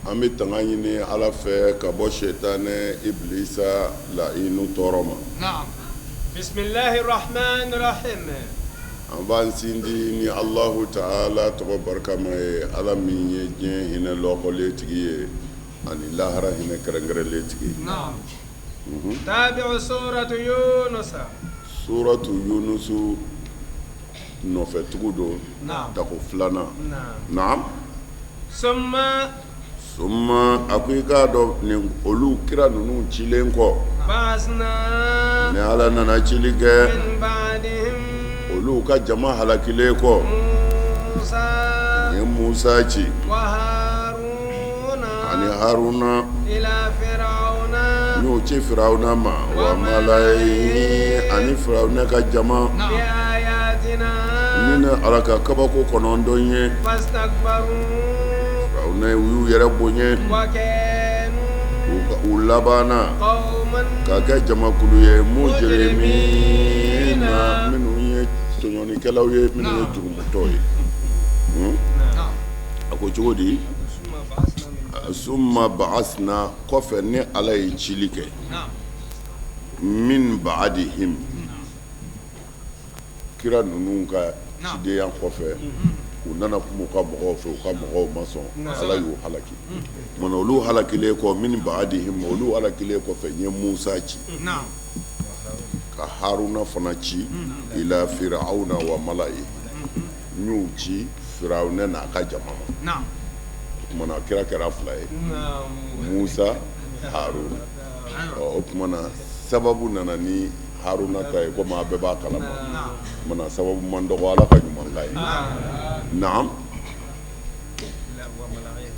An bɛ tanga ɲini Ala fɛ ka bɔ sitanɛ ibilisa lainu tɔɔrɔ ma. An b'an sindi ni Alahu taala tɔgɔ barikama ye Ala min ye diɲɛ hinɛ lɔkɔlen tigi ye ani lahara hinɛ kɛrɛnkɛrɛnlen tigi ye. Suratu Yunusu nɔfɛtugu don tako filanan naam summa a ko i k'a dɔn nin olu kira ninnu cilen kɔ ni ala nana cili kɛ olu ka jama halakilen kɔ n ye Musa ci ani Haruna n y'o ci Firawuna ma wa malayi ani Firawuna ka jama ni ne Ala ka kabako kɔnɔntɔn ye Firawuna u y'u yɛrɛ bonya u labanna ka kɛ jamakulu ye mujrimina minnu ye tɔɲɔnikɛlaw ye minnu ye jurumutɔw ye a ko cogo di summa ba'asna kɔfɛ ne ala ye cili kɛ min ba'dihim kira ninnu ka cidenya kɔfɛ u nana kuma u ka mɔgɔw fɛ u ka mɔgɔw ma sɔn ala y'u halaki tuma olu halakilen kɔ min ba'dihim olu halakilen kɔfɛ n ye Musa ci ka Haruna fana ci ila firawuna wa malayi n y'u ci Firawuna n'a ka jama ma o tuma na kira kɛra fila ye Musa Haruna o tuma na sababu nana ni Haruna ta ye komi a bɛɛ b'a kalama o tuma na sababu man dɔgɔ Ala ka ɲuman k'a ye naam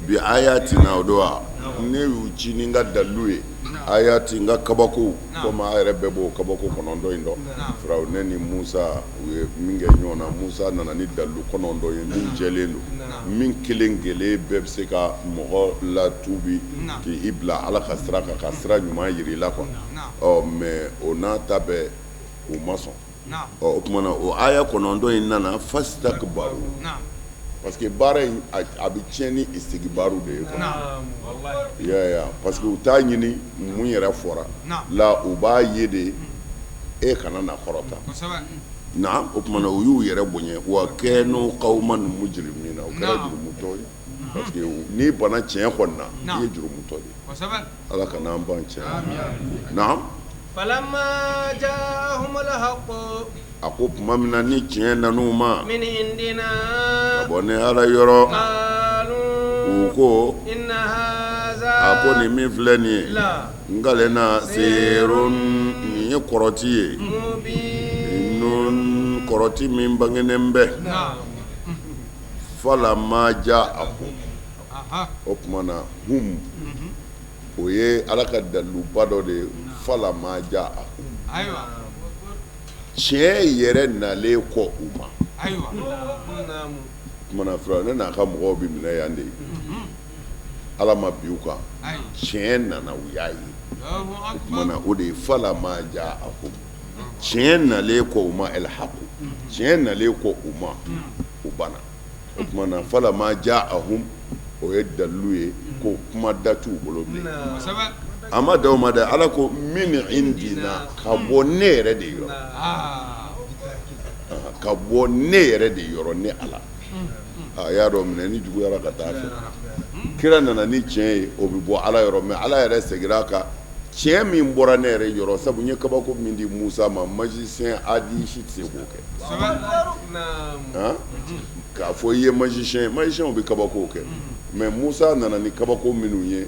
bi ayatina o don wa ne y'u ci ni n ka dalilu ye ayati n ka kabako komi a yɛrɛ bɛɛ b'o kabako kɔnɔntɔn in dɔn Firawuna ni Musa u ye min kɛ ɲɔgɔn na Musa nana ni dalilu kɔnɔntɔn ye min jɛlen don min kelen kelen bɛɛ bɛ se ka mɔgɔ latubi k'i bila Ala ka sira kan ka sira ɲuman jira i la quoi ɔ mais o n'a ta bɛɛ u ma sɔn ɔ o tuma na o aya kɔnɔntɔn in nana fastakbaru parce que baara in a bɛ tiɲɛ ni istigibaru de ye quoi i y'a ye wa parce que u t'a ɲini mun yɛrɛ fɔra la u b'a ye de e kana na kɔrɔta naam o tuma na u y'u yɛrɛ bonya wa kanu qawman mujrimina u kɛra jurumutɔ ye parce que n'i banna tiɲɛ kɔni na i ye jurumutɔ de ye Ala kana an ban tiɲɛ naam falamma ja'ahumul haqqu a ko tuma min na ni tiɲɛ nan'u ma min indina ka bɔ ne Ala yɔrɔ qalu u ko inna haza a ko nin min filɛ nin ye la n kalenna sihirun nin ye kɔrɔti ye mubin kɔrɔti min bangenen bɛ naam falamma ja'ahum o tuma na hum o ye Ala ka daliluba dɔ de ye falamma ja'ahum tiɲɛ yɛrɛ nalen kɔ u ma tuma na Firawuna n'a ka mɔgɔw bɛ minɛ yan de ye Ala ma bin u kan tiɲɛ nana u y'a ye o tuma na o de ye falamma ja'ahum tiɲɛ nalen kɔ u ma el haqu tiɲɛ nalen kɔ u ma u banna o tuma na falamma ja'ahum o ye dalilu ye ko kuma da t'u bolo bilen a ma dan o ma dɛ ala ko min indina ka bɔ ne yɛrɛ de yɔrɔ ka bɔ ne yɛrɛ de yɔrɔ ne ala a y'a dɔn minɛ ni juguyara ka taa fɛ kira nana ni tiɲɛ ye o bɛ bɔ ala yɔrɔ mais ala yɛrɛ seginna a kan tiɲɛ min bɔra ne yɛrɛ yɔrɔ sabu n ye kabako min di Musa ma magicien adi si tɛ se k'o kɛ k'a fɔ i ye magicien ye magicienw bɛ kabako kɛ mais Musa nana ni kabako minnu ye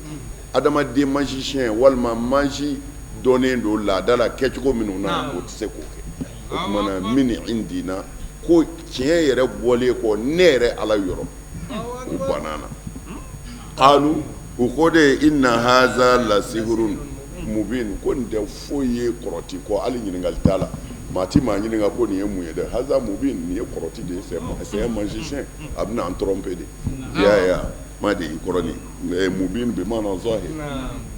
adamaden magicien walima magie dɔnnen don laada la kɛcogo minnu na o tɛ se k'o kɛ o tuma na min indina ko tiɲɛ yɛrɛ bɔlen kɔ ne yɛrɛ ala yɔrɔ u banna na qalu u ko de inna haza la sihirun mubin ko nin tɛ foyi ye kɔrɔti kɔ hali ɲininkali t'a la maa ti maa ɲininka ko nin ye mun ye dɛ haza mubin nin ye kɔrɔti de ye c'est un magicien a bɛna an tromper de i y'a ye wa ma de i kɔrɔ nin mubin bi maana zahir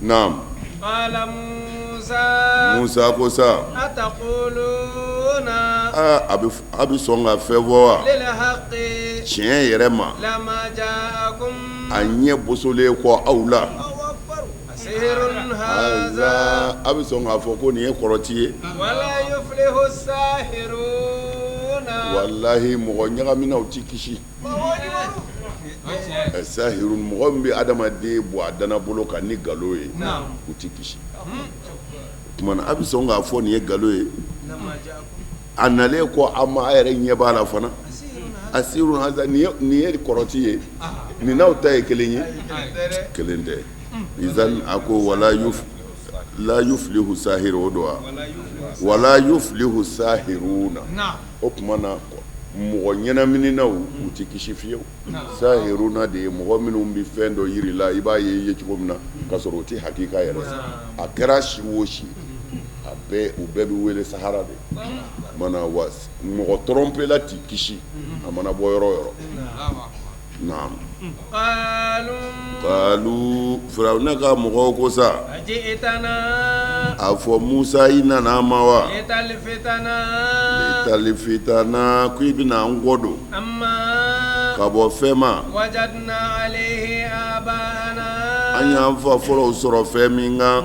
naam qala Musa Musa ko sa ataquluna Aa, a bɛ sɔn ka fɛn fɔ wa tiɲɛ yɛrɛ ma a ɲɛ bosolen kɔ aw la? A bɛ sɔn k'a fɔ ko nin ye kɔrɔti ye? Walahi, mɔgɔ ɲagaminaw tɛ kisi. Sahiru, mɔgɔ min bɛ adamaden bɔ a danabolo kan ni nkalon ye, u tɛ kisi. O tuma na, a bɛ sɔn k'a fɔ nin ye nkalon ye a nalen kɔ a ma, a yɛrɛ ɲɛ b'a la fana? Asihirun haza, nin ye kɔrɔti ye, nin n'aw ta ye kelen ye? Kelen tɛ. Izan, a ko wala la yuflihu sahir, o don wa wala yuflihu sahiruna. O tuma na, mɔgɔ ɲɛnamininaw, u tɛ kisi fiyewu. Sahiruna de ye mɔgɔ minnu bɛ fɛn dɔ yir'i la, i b'a ye i ye cogo min na, ka sɔrɔ o tɛ hakika yɛrɛ. A kɛra si o si, a bɛɛ, u bɛɛ bɛ wele sahara de mana wa. Mɔgɔ tromper tɛ kisi, a mana bɔ yɔrɔ o yɔrɔ. Naam. Qalu, Firawuna ka mɔgɔw ko sa, a fɔ Musa, i nana an ma wa litalifitana, ko i bɛna an kɔ don ka bɔ fɛn ma an y'an fa fɔlɔw sɔrɔ fɛn min kan?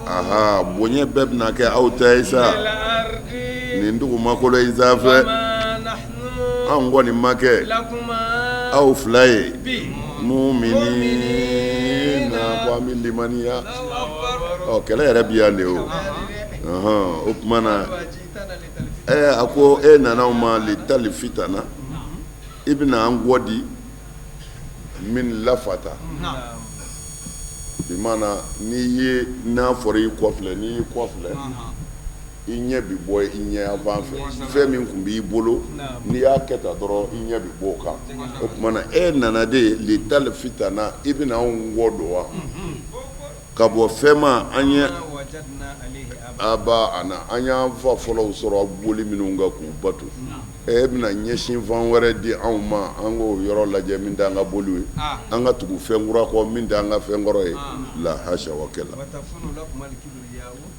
Aha, bonya bɛɛ bɛna kɛ aw ta ye sa nin dugumakolo in sanfɛ. Anw kɔni ma kɛ aw fila ye muminina ko an bɛ limaniya. Ɔ, kɛlɛ yɛrɛ bi yan de o. O tuma na, a ko e nana anw ma litalifitana, i bɛna an kɔ di min lafata bi maana n'i ye, n'a fɔra i kɔ filɛ, n'i y'i kɔ filɛ, i ɲɛ bɛ bɔ i ɲɛ yanfan fɛ. Fɛn min tun b'i bolo, n'i y'a kɛ tan dɔrɔn, i ɲɛ bɛ bɔ o kan. O tuma na, e nana de litalifitana, i bɛna anw kɔ don wa ka bɔ fɛn ma an ye aba ana, an y'an fa fɔlɔw sɔrɔ boli minnu kan k'u bato. E bɛna ɲɛsin fan wɛrɛ di anw ma, an k'o yɔrɔ lajɛ min t'an ka boli ye, an ka tugu fɛn kura kɔ min t'an ka fɛn kɔrɔ ye. La hasha wa kalla.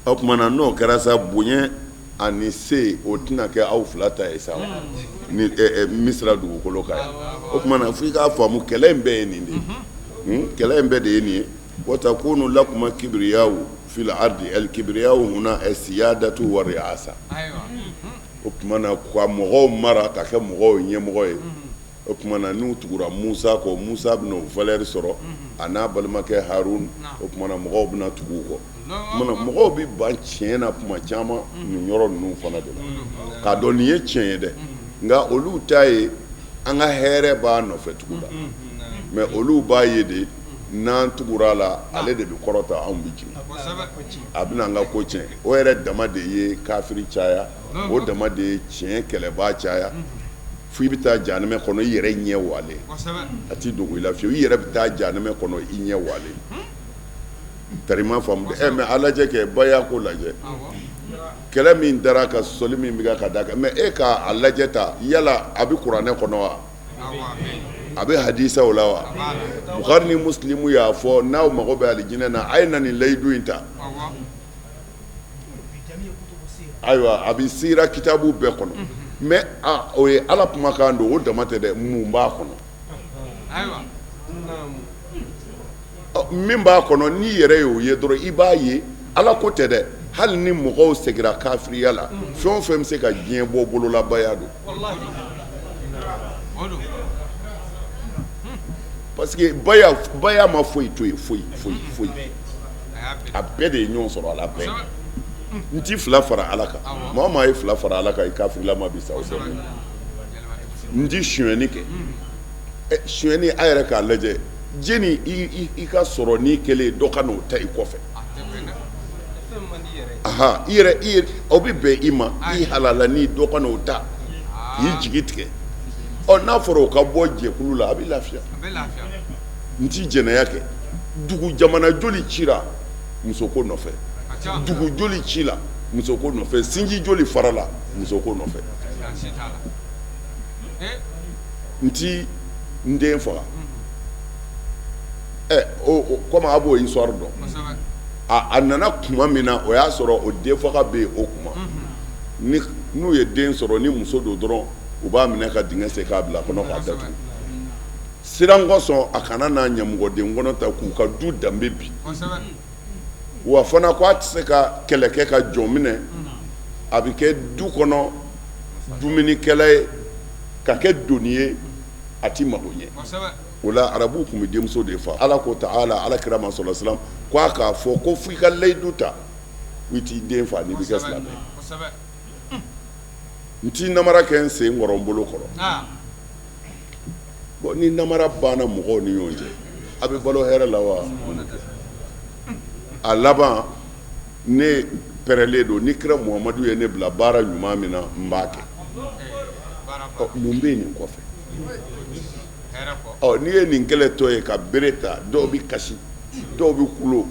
O tuma na, n'o kɛra sa, bonya ani se, o tɛna kɛ aw fila ta ye sa ni Misira dugukolo kan yan. O tuma na, fo i k'a faamu, kɛlɛ in bɛɛ ye nin de ye, kɛlɛ in bɛɛ de ye nin ye. Watakunu lakuma kibriyawu fil ardi, al kibriyawu huna siyadatu wa riasa. O tuma na, ka mɔgɔw mara ka kɛ mɔgɔw ɲɛmɔgɔ ye. O tuma na, n'u tugura Musa kɔ, Musa bɛna o valeur sɔrɔ, a n'a balimakɛ Harun. O tuma na, mɔgɔw bɛna tugu u kɔ. O tuma na, mɔgɔw bɛ ban tiɲɛ na tuma caman nin yɔrɔ ninnu fana de la, k'a dɔn nin ye tiɲɛ ye dɛ, nka olu ta ye an ka hɛrɛ b'a nɔfɛ tugu la. Mais olu b'a ye de, n'an tugura a la, ale de bɛ kɔrɔta, anw bɛ jigin, a bɛna an ka ko tiɲɛ. O yɛrɛ dama de ye kafiri caya, o dama de ye tiɲɛ kɛlɛbaa caya, fo i bɛ taa jahanama kɔnɔ i yɛrɛ ɲɛ walen. A t'i dogo i la fiyewu, i yɛrɛ bɛ taa jahanama kɔnɔ i ɲɛ walen. Tari ma faamu ɛ. Mais a lajɛ kɛ, baya ko lajɛ, kɛlɛ min dara ka sɔsɔli min bɛ ka da kan. Mais e k'a lajɛ ta, yala a bɛ kuranɛ kɔnɔ wa? A bɛ hadisaw la wa? Bukhari ni Muslimu y'a fɔ, n'aw mago bɛ alijinɛ na, a ye na nin layidu in ta. Ayiwa, a bɛ sira kitabu bɛɛ kɔnɔ. Mais o ye Ala kumakan don, o dama tɛ dɛ. Mun b'a kɔnɔ? Min b'a kɔnɔ, n'i yɛrɛ y'o ye dɔrɔn, i b'a ye Ala ko tɛ dɛ. Hali ni mɔgɔw seginna kafiriya la, fɛn o fɛn bɛ se ka diɲɛ bɔ bololabaya don, parce que baya ma foyi to yen, foyi foyi foyi. A bɛɛ de ye ɲɔgɔn sɔrɔ a la bɛɛ. N ti fila fara Ala kan. Maa o maa ye fila fara Ala kan, i kafirilama bi sa o. N ti sonyɛni kɛ. Sonyɛni, a yɛrɛ k'a lajɛ, jeni i ka sɔrɔ n'i kɛlen dɔ ka n'o ta i kɔfɛ. I yɛrɛ, o bɛ bɛn i ma, i halala ni dɔ ka n'o ta k'i jigi tigɛ. Ɔ, n'a fɔra o ka bɔ jɛkulu la, a bɛ lafiya. N ti jɛnɛya kɛ. Dugu jamana joli cira musoko nɔfɛ? Dugu joli cila musoko nɔfɛ? Sinji joli farala musoko nɔfɛ? N ti n den faga. Ɛ, komi a b'o histoire dɔn. A nana tuma min na, o y'a sɔrɔ o denfaga bɛ yen. O tuma ni n'u ye den sɔrɔ, ni muso don dɔrɔn, u b'a minɛ ka dingɛ sen k'a bila kɔnɔ k'a datugu. Siran kosɔn, a kana n'a ɲɛmɔgɔden kɔnɔ ta k'u ka du danbe bi. Wa fana ko a tɛ se ka kɛlɛ kɛ ka jɔn minɛ, a bɛ kɛ du kɔnɔ dumunikɛla ye, ka kɛ doni ye, a tɛ mago ɲɛ. O la arabuw tun bɛ denmuso de faa. Ala ko taala ala kira ma sɔrɔ silam ko a k'a fɔ ko fo i ka layidu ta, i t'i den faa n'i bɛ kɛ silamɛ. N t'i namara kɛ n sen kɔrɔ, n bolo kɔrɔ. Bon, ni namara banna mɔgɔw ni ɲɔgɔn cɛ, a bɛ balo hɛrɛ la wa? A laban, ne pɛrɛlen don. Ni kira Muhamadu ye ne bila baara ɲuman min na, n b'a kɛ. Mun bɛ nin kɔfɛ? Ɔ, n'i ye nin kɛlɛ tɔ ye ka bere ta, dɔw bɛ kasi, dɔw bɛ kulo.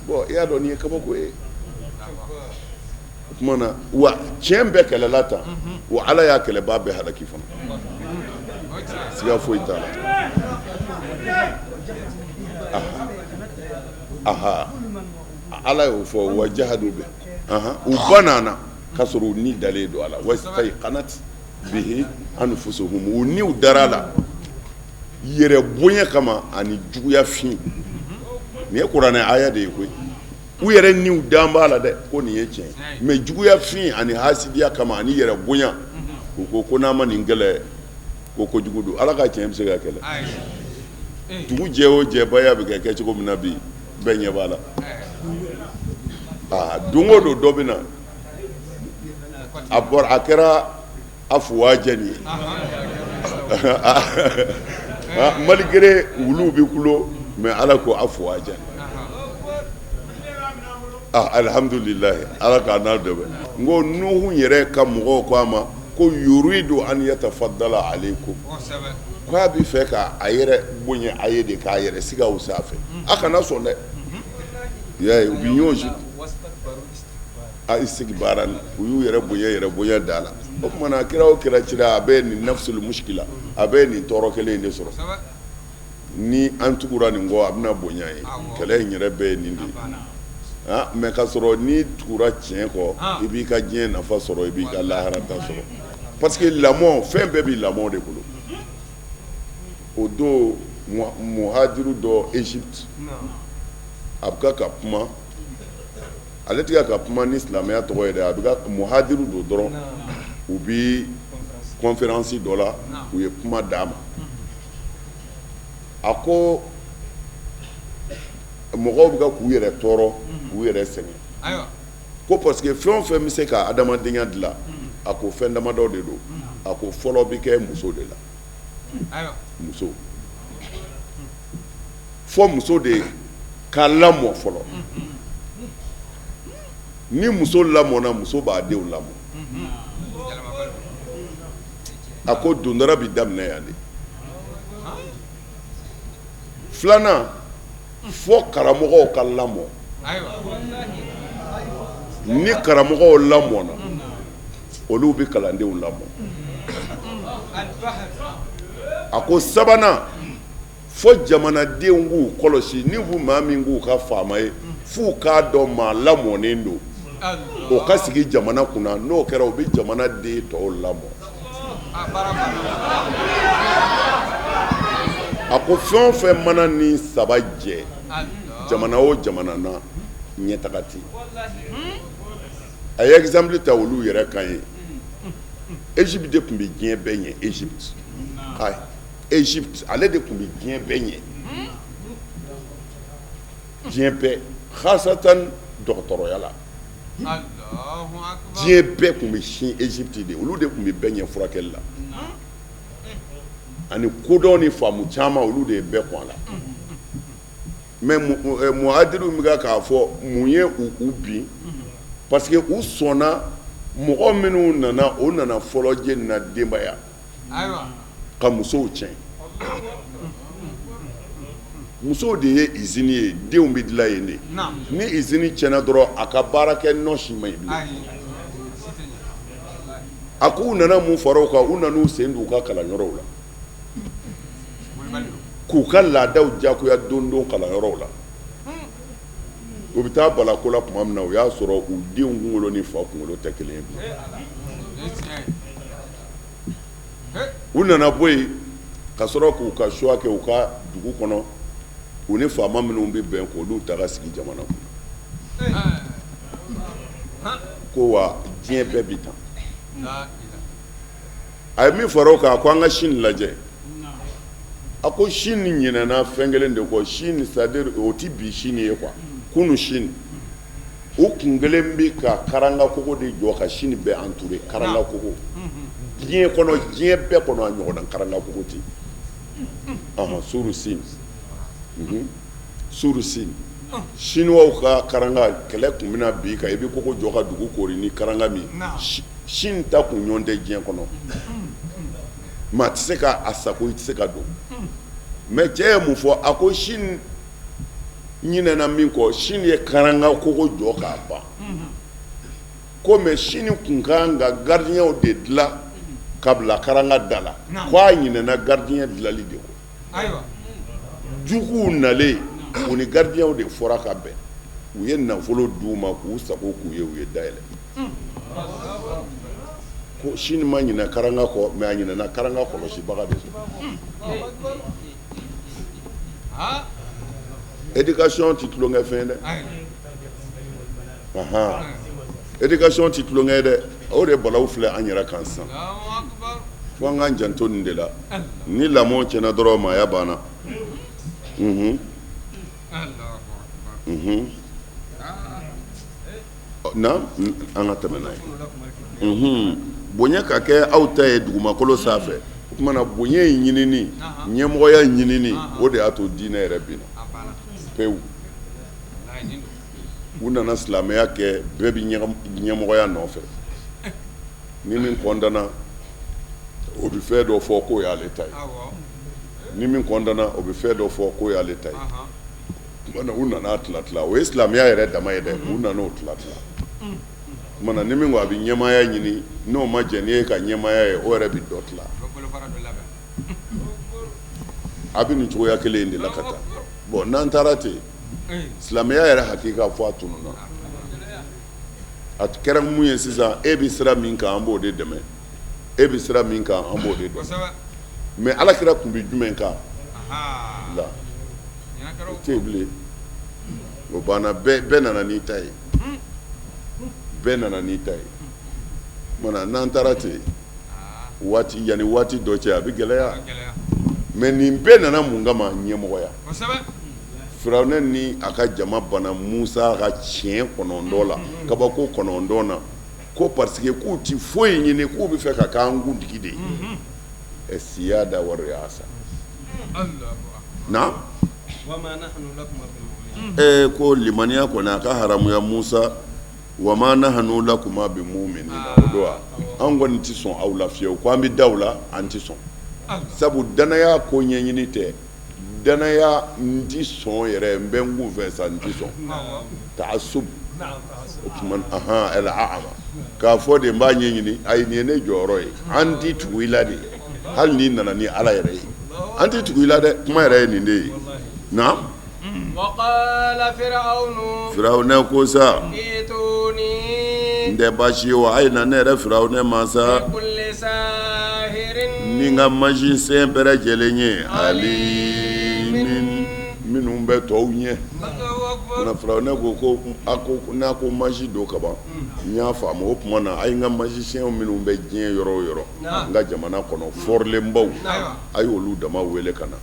Bon, i y'a dɔn nin ye kabako ye. O tuma na wa, tiɲɛ bɛɛ kɛlɛla tan wa, Ala y'a kɛlɛbaa bɛɛ halaki fana, siga foyi t'a la. Aha, Ala y'o fɔ: wa jahadu bɛ u ba nana ka sɔrɔ u ni dalen don a la, wastayqanat bihi anfusuhum, u niw dara la yɛrɛ bonya kama ani juguya fin. Nin ye kuranɛ aya de ye koyi. U yɛrɛ niw dan b'a la dɛ ko nin ye tiɲɛ, mais juguya fin ani hasidiya kama ani yɛrɛ bonya, u ko ko n'a ma nin kɛlɛ, ko kojugu don. Ala ka tiɲɛ bɛ se ka kɛlɛ? Dugu jɛ o jɛbaya bɛ kɛ kɛ cogo min na bi, bɛɛ ɲɛ b'a la. Aa, don o don dɔ bɛ na. A bɔra, a kɛra afuwaja nin ye, malgré wuluw bɛ kulo, mais Ala ko afuwaja. Ah, alhamdulilayi, Ala k'a n'a dɛmɛ. N ko Nuhu yɛrɛ ka mɔgɔw ko a ma ko yuridu an yatafaddala aleykum, k'a bɛ fɛ ka a yɛrɛ bonya a ye de, k'a yɛrɛ sigi aw sanfɛ. A kana sɔn dɛ. I y'a ye, u bɛ ɲɔgɔn a istikbaran, u y'u yɛrɛ bonya, yɛrɛ bonya da la. O tuma na kira o kira cira, a bɛ nin nafsul muskila, a bɛ nin tɔɔrɔ kelen in de sɔrɔ. Ni an tugura nin kɔ, a bɛna bonya ye. Kɛlɛ in yɛrɛ bɛɛ ye nin de ye. Mais k'a sɔrɔ n'i tugura tiɲɛ kɔ, i b'i ka diɲɛ nafa sɔrɔ, i b'i ka lahara ta sɔrɔ, parce que lamɔ, fɛn bɛɛ bɛ lamɔ de bolo. O don, muhajiru dɔ Égypte, a bɛ ka kuma. Ale tɛ ka kuma ni silamɛya tɔgɔ ye dɛ, a bɛ ka muhajiru don dɔrɔn. U bɛ conférence dɔ la, u ye kuma d'a ma. A ko mɔgɔw bɛ ka k'u yɛrɛ tɔɔrɔ, k'u yɛrɛ sɛgɛn, ko parce que fɛn o fɛn bɛ se ka adamadenya dilan, a ko fɛn damadɔ de don. A ko fɔlɔ bɛ kɛ muso de la. Muso fɔ, muso de ka lamɔ fɔlɔ. Ni muso lamɔna, muso b'a denw lamɔ. A ko dondara bɛ daminɛ yan de. Filanan, fɔ karamɔgɔw ka lamɔ. Ni karamɔgɔw lamɔna, olu bɛ kalandenw lamɔ. A ko sabanan, fo jamanadenw k'u kɔlɔsi, ni b'u maa min k'u ka faama ye, f'u k'a dɔn maa lamɔnen don, o ka sigi jamana kunna. N'o kɛra, u bɛ jamana den tɔw lamɔ. A ko fɛn o fɛn mana ni saba jɛ, jamana o jamana na, ɲɛtaga tɛ. A ye exemple ta olu yɛrɛ kan ye. Égypte de tun bɛ diɲɛ bɛɛ ɲɛ. Égypte, Égypte, ale de tun bɛ diɲɛ bɛɛ ɲɛ, diɲɛ bɛɛ, khasatan dɔgɔtɔrɔya la. Diɲɛ bɛɛ tun bɛ sin Égypte de, olu de tun bɛ bɛɛ ɲɛ furakɛli la ani kodɔn ni faamu caman, olu de ye bɛɛ kɔn a la. Mais muhajiriw bɛ k'a fɔ mun ye u bin? Parce que u sɔnna mɔgɔ minnu nana, o nana fɔlɔ jeni na denbaya ka musow tiɲɛ. Musow de ye usine ye, denw bɛ dilan yen de. Ni usine tiɲɛna dɔrɔn, a ka baara kɛ nɔ si ma ɲi bilen. A ko u nana mun fara u kan? U nana u sen don u ka kalanyɔrɔw la, k'u ka laadaw jagoya don don kalanyɔrɔw la. U bɛ taa bala ko la tuma min na, u y'a sɔrɔ u denw kunkolo ni fa kunkolo tɛ kelen ye bilen. U nana bɔ yen ka sɔrɔ k'u ka choix kɛ u ka dugu kɔnɔ, u ni faama minnu bɛ bɛn k'olu ta ka sigi jamana kunna. Ko wa diɲɛ bɛɛ bi tan. A ye min fara o kan, a ko an ka Chine lajɛ. A ko Chine ɲinɛna fɛn kelen de kɔ. Chine, c'est à dire o tɛ bi Chine ye quoi, kunun Chine. U kun kelen bɛ ka karanga kogo de jɔ ka Chine bɛɛ entourer. Karanga kogo, diɲɛ kɔnɔ, diɲɛ bɛɛ kɔnɔ, a ɲɔgɔnna karanga kogo tɛ yen. Suru Sin, Suru Sin, Chinois ka karanga kɛlɛ tun bɛna bin kan, i bɛ kogo jɔ ka dugu koori ni karanga min. Chine ta kun ɲɔgɔn tɛ diɲɛ kɔnɔ, maa tɛ se ka a sago, i tɛ se ka don. Mais cɛ ye mun fɔ? A ko Chine ɲinɛna min kɔ, Chine ye karanga kogo jɔ k'a ban ko, mais Chine kun kan ka gardienw de dilan ka bila karanga da la, ko a ɲinɛna gardien dilali de kɔ. Juguw nalen, u ni gardienw de fɔra ka bɛn, u ye nafolo d'u ma k'u sago k'u ye, u ye dayɛlɛ. Ko Chine ma ɲinɛ karanga kɔ, mais a ɲinɛna karanga kɔlɔsibaga de kɔ. Éducation tɛ tulonkɛ fɛn dɛ, éducation tɛ tulonkɛ dɛ. O de balawu filɛ an yɛrɛ kan sisan. Fo an k'an janto nin de la. Ni lamɔ tiɲɛna dɔrɔn, maaya banna. Na an ka tɛmɛ n'a ye. Bonya ka kɛ aw ta ye dugumakolo sanfɛ. O tuma na, bonya in ɲinini, ɲɛmɔgɔya ɲinini, o de y'a to diinɛ yɛrɛ binna pewu. U nana silamɛya kɛ bɛɛ bɛ ɲɛmɔgɔya nɔfɛ. Ni min kɔntanna, o bɛ fɛn dɔ fɔ k'o y'ale ta ye. Ni min kɔntanna, o bɛ fɛn dɔ fɔ k'o y'ale ta ye. Tuma na, u nana tila tila. O ye silamɛya yɛrɛ dama ye dɛ. U nana o tila tila. Tuma na, ni min ko a bɛ ɲɛmaaya ɲini, n'o ma jɛn n'e ka ɲɛmaaya ye, o yɛrɛ bɛ dɔ tila. A bɛ nin cogoya kelen in de la ka taa. Bon, n'an taara ten, silamɛya yɛrɛ hakika fɔ a tununna. A kɛra mun ye sisan? E bɛ sira min kan, an b'o de dɛmɛ. E bɛ sira min kan, an b'o de dɛmɛ. Mais Ala kira tun bɛ jumɛn kan la? O tɛ yen bilen, o banna. Bɛɛ nana n'i ta ye, bɛɛ nana n'i ta ye. Mana n'an taara ten, waati yanni waati dɔ cɛ, a bɛ gɛlɛya. Mais nin bɛɛ nana mun kama? Ɲɛmɔgɔya. Firawunɛ ni a ka jama banna Musa ka tiɲɛ 9 la, kabako 9 na, ko parce que k'u tɛ foyi ɲini, k'u bɛ fɛ ka k'an kuntigi de ye. Siyada wa riyasa na ko limaniya kɔni a ka haramuya Musa. Wa ma nahnu lakuma bi muminina, o don wa an kɔni tɛ sɔn aw la fiyewu. Ko an bɛ da aw la, an tɛ sɔn, sabu danaya ko ɲɛɲini tɛ danaya. N tɛ sɔn yɛrɛ, n bɛ n kun fɛ sa, n tɛ sɔn taasub. O tuma ama k'a fɔ de n b'a ɲɛɲini. Ayi, nin ye ne jɔyɔrɔ ye, an tɛ tugu i la de, hali n'i nana ni Ala yɛrɛ ye, an tɛ tugu i la dɛ. Kuma yɛrɛ ye nin de ye. Na Firawunɛ ko sa, n tɛ baasi ye wa, a ye na ne yɛrɛ Firawunɛ ma sa ni n ka magicien bɛɛ lajɛlen ye, alimin, minnu bɛ tɔw ɲɛ. Na Firawunɛ ko ko a ko n'a ko magie don kaban, n y'a faamu. O tuma na, a ye n ka magicien minnu bɛ diɲɛ yɔrɔ o yɔrɔ, n ka jamana kɔnɔ, fɔrilenbaw, a y'olu dama wele ka na,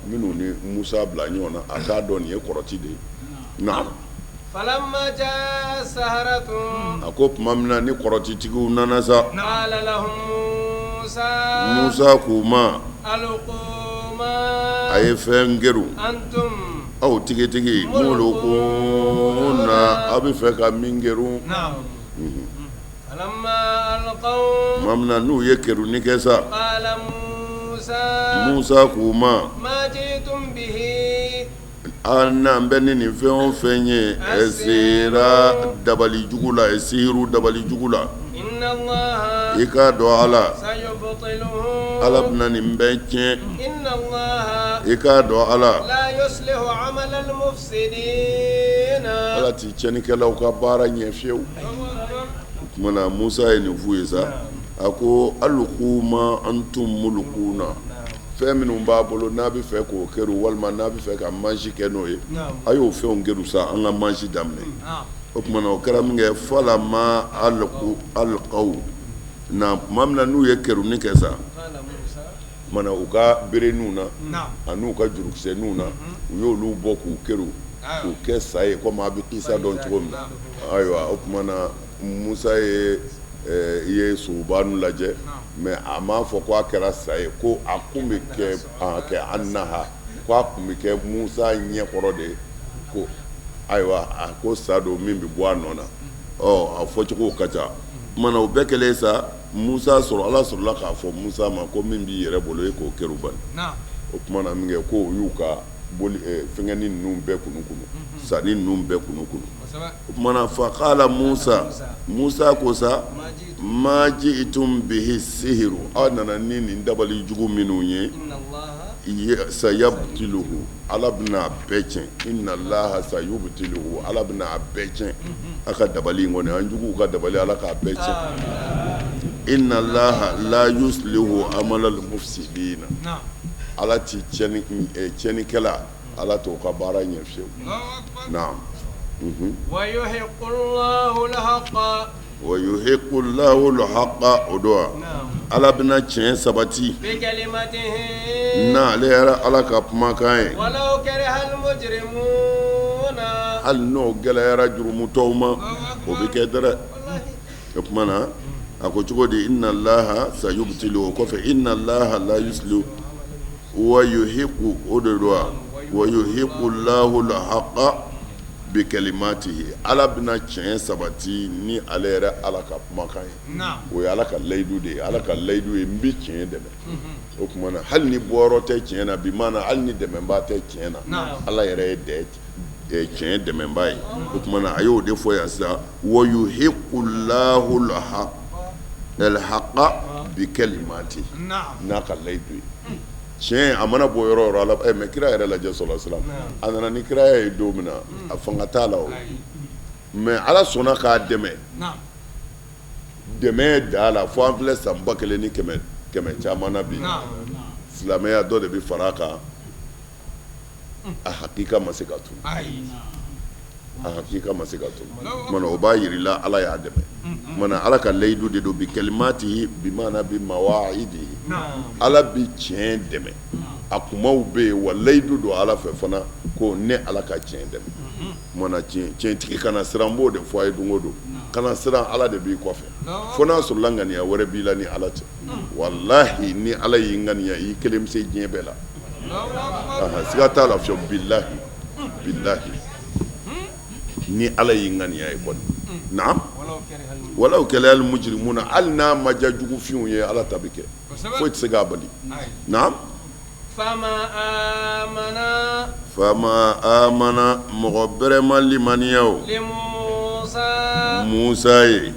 minnu ni Musa bila ɲɔgɔn na, a k'a dɔn nin ye kɔrɔti de ye. Naam. A ko tuma min na ni kɔrɔtitigiw nana sa, Musa k'u ma, a ye fɛn kerun aw tigitigi mulkuna, aw bɛ fɛ ka min kerun. Tuma min na n'u ye kerunni kɛ sa, Musa k'u ma, an n'an bɛ ni nin fɛn o fɛn ye, ɛ sera dabali jugu la, ɛ sihiru dabali jugu la, i k'a dɔn Ala, Ala bɛna nin bɛɛ tiɲɛ. I k'a dɔn Ala Ala tɛ tiɲɛnikɛlaw ka baara ɲɛ fiyewu. O tuma na Musa ye nin f'u ye sa, a ko alqu ma antum mulquna fɛn minnu b'a bolo n'a bɛ fɛ k'o kɛru walima n'a bɛ fɛ ka magie kɛ n'o ye, a y'o fɛnw kɛru sa an ka magie daminɛ. O tuma na o kɛra min kɛ falamma alqaw na tuma min na n'u ye kɛruni kɛ sa tuma na u ka bereninw na an'u ka jurukisɛninw na u y'olu bɔ k'u kɛru k'u kɛ sa ye komi a bɛ kisa dɔn cogo min na ayiwa o tuma na Musa ye ye sobanu lajɛ mais a m'a fɔ ko a kɛra sa ye ko a kun bɛ kɛ kɛ annaha ko a tun bɛ kɛ Musa ɲɛkɔrɔ de ko ayiwa a ko sa don min bɛ bɔ a nɔ na ɔ a fɔcogo ka ca tuma na o bɛɛ kɛlen sa Musa sɔrɔ Ala sɔrɔla k'a fɔ Musa ma ko min b'i yɛrɛ bolo e k'o kɛru bani o tuma na min kɛ ko u y'u ka boli fɛngɛnin ninnu bɛɛ kunu kunu sani ninnu bɛɛ kunu kunu o tuma na faqala Musa Musa ko sa ma ji'tum bihi sihiru aw nana ni nin dabali jugu minnu ye sayabtiluhu Ala bɛna a bɛɛ tiɲɛ inna Allaha sayubtiluhu Ala bɛna a bɛɛ tiɲɛ a ka dabali in kɔni an juguw ka dabali Ala k'a bɛɛ tiɲɛ inna Allaha la yuslihu amalal mufsidina Ala ti tiɲɛnikɛla Ala t'o ka baara ɲɛ fiyewu naam wa yuhiqqu Allahu al-haqqa o don wa Ala bɛna tiɲɛ sabati n'ale yɛrɛ Ala ka kumakan ye hali n'o gɛlɛyara jurumutɔw ma o bɛ kɛ dɛrɛ o tuma na a ko cogo di inna Allaha sayubtilu o kɔfɛ inna Allaha la yuslihu wa yuhiqqu o de don wa wa yuhiqqu Allahu al-haqqa bi kalimatihi Ala bɛna tiɲɛ sabati ni ale yɛrɛ Ala ka kumakan ye, naamu, o ye Ala ka layidu de ye Ala ka layidu ye n bɛ tiɲɛ dɛmɛ, unhun, o tuma na hali ni bɔyɔrɔ tɛ tiɲɛ na bi maana hali ni dɛmɛbaa tɛ tiɲɛ na, naamu, Ala yɛrɛ ye tiɲɛ dɛmɛbaa ye, o tuma na a y'o de fɔ yan sisan wa yuhiqqu Allahu al-haqqa bi kalimatihi n'a ka layidu ye tiɲɛ a mana bɔ yɔrɔ yɔrɔ ala mais kira yɛrɛ lajɛ sallallahu alaihi wasallam a nana ni kiraya ye don min na a fanga t'a la o mais ala sɔnna k'a dɛmɛ dɛmɛ da la fo an filɛ san 1500 caman na bi silamɛya dɔ de bɛ fara a kan a hakika ma se ka tunu a hakika ma se ka tunu tuma o b'a jira la ala y'a dɛmɛ tuma ala ka layidu de don bi kalimatihi bi maana bi mawaidihi ala bi tiɲɛ dɛmɛ a kumaw bɛ yen wa layidu don ala fɛ fana ko ne ala ka tiɲɛ dɛmɛ tuma tiɲɛtigi kana siran n b'o de fɔ a ye don o don kana siran ala de b'i kɔfɛ fo n'a sɔrɔla ŋaniya wɛrɛ b'i la ni ala cɛ walahi ni ala y'i ŋaniya i kelen bɛ se diɲɛ bɛɛ la siga t'a la fiyewu bilahi bilahi ni ala y'i ŋaniya ye kɔni naam walaw karihal mujrimuna hali n'a ma diya jugufinw ye ala ta bɛ kɛ foyi tɛ se k'a bali naam fama amana mɔgɔ bɛrɛ ma limaniya o Musa ye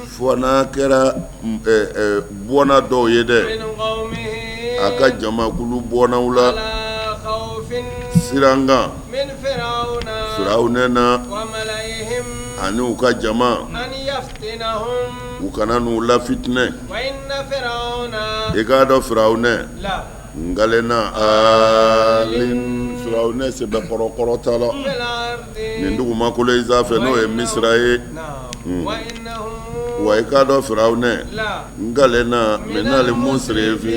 fo n'a kɛra bɔnna dɔw ye dɛ a ka jamakulu bɔnnaw la siran kan Firawuna na ani u ka jama u kana n'u lafitinɛ i k'a dɔn Firawuna nkalenna alin Firawuna sɛbɛkɔrɔ kɔrɔtala nin dugumakolo in sanfɛ n'o ye Misira ye wa i k'a dɔn Firawuna nkalenna minal musrifina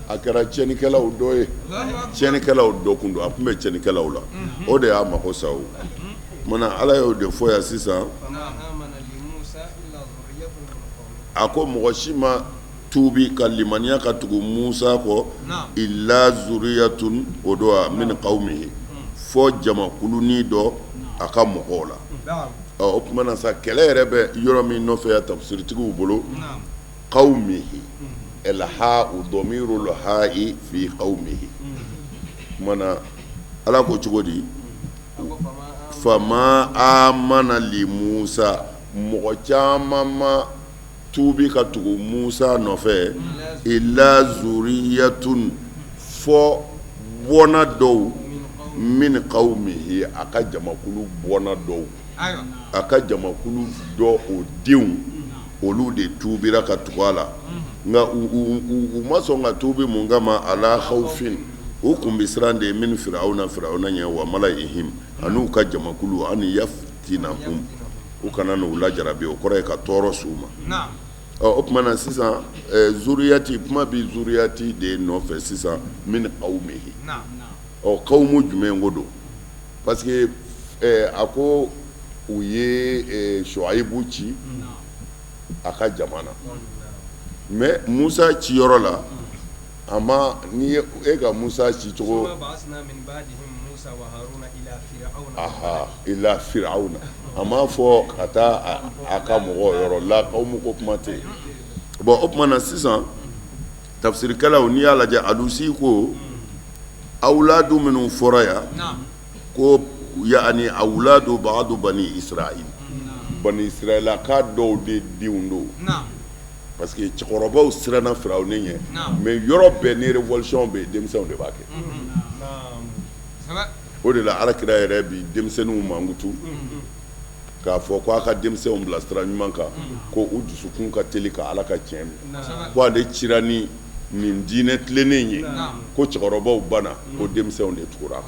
a kɛra tiɲɛnikɛlaw dɔ ye tiɲɛnikɛlaw dɔ kun don a tun bɛ tiɲɛnikɛlaw la o de y'a mako sa o tuma ala y'o de fɔ yan sisan a ko mɔgɔ si ma tuubi ka limaniya ka tugu Musa kɔ illa zuriyatun o don wa min qawmihi fo jamakulunin dɔ a ka mɔgɔw la ɔ o tuma na sa kɛlɛ yɛrɛ bɛ yɔrɔ min nɔfɛ yan tafsiritigiw bolo qawmihi al ha'u damirul ha'i fi qawmihi tuma na ala ko cogo di fama amana li Musa mɔgɔ caman ma tuubi ka tugu Musa nɔfɛ illa zuriyatun fɔ bɔnna dɔw min qawmihi a ka jamakulu bɔnna dɔw a ka jamakulu dɔ o denw olu de tuubira ka tugu a la nka u ma sɔn ka tuubi mun kama ala khawfin u tun bɛ siran de min firawuna firawuna ɲɛ wa malayihim an'u ka jamakulu an yaftinahum u kana n'u lajarabi o kɔrɔ ye ka tɔɔrɔ s'u ma ɔ o tuma na sisan zuriyati kuma bɛ zuriyati de nɔfɛ sisan min qawmihi ɔ qawmu jumɛn ko don parce que a ko u ye Suwayibu ci a ka jama na mais Musa ci yɔrɔ la a ma ni e ka Musa ci cogo ila firawuna a m'a fɔ ka taa a ka mɔgɔw yɔrɔ la qawmu ko kuma tɛ yen bon o tuma na sisan tafsirikɛlaw n'i y'a lajɛ Alusi ko awladu minnu fɔra yan ko yaani awladu ba'du bani israil bani israilaka dɔw de denw don parce que cɛkɔrɔbaw siranna firawuna ɲɛ mais yɔrɔ bɛɛ ni révolution bɛ yen denmisɛnw de b'a kɛ o de la ala kira yɛrɛ bi denmisɛnninw mankutu k'a fɔ ko a ka denmisɛnw bila sira ɲuman kan ko u dusukun ka teli ka ala ka tiɲɛ minɛ ko ale cira ni nin diinɛ tilennen ye ko cɛkɔrɔbaw banna ko denmisɛnw de tugura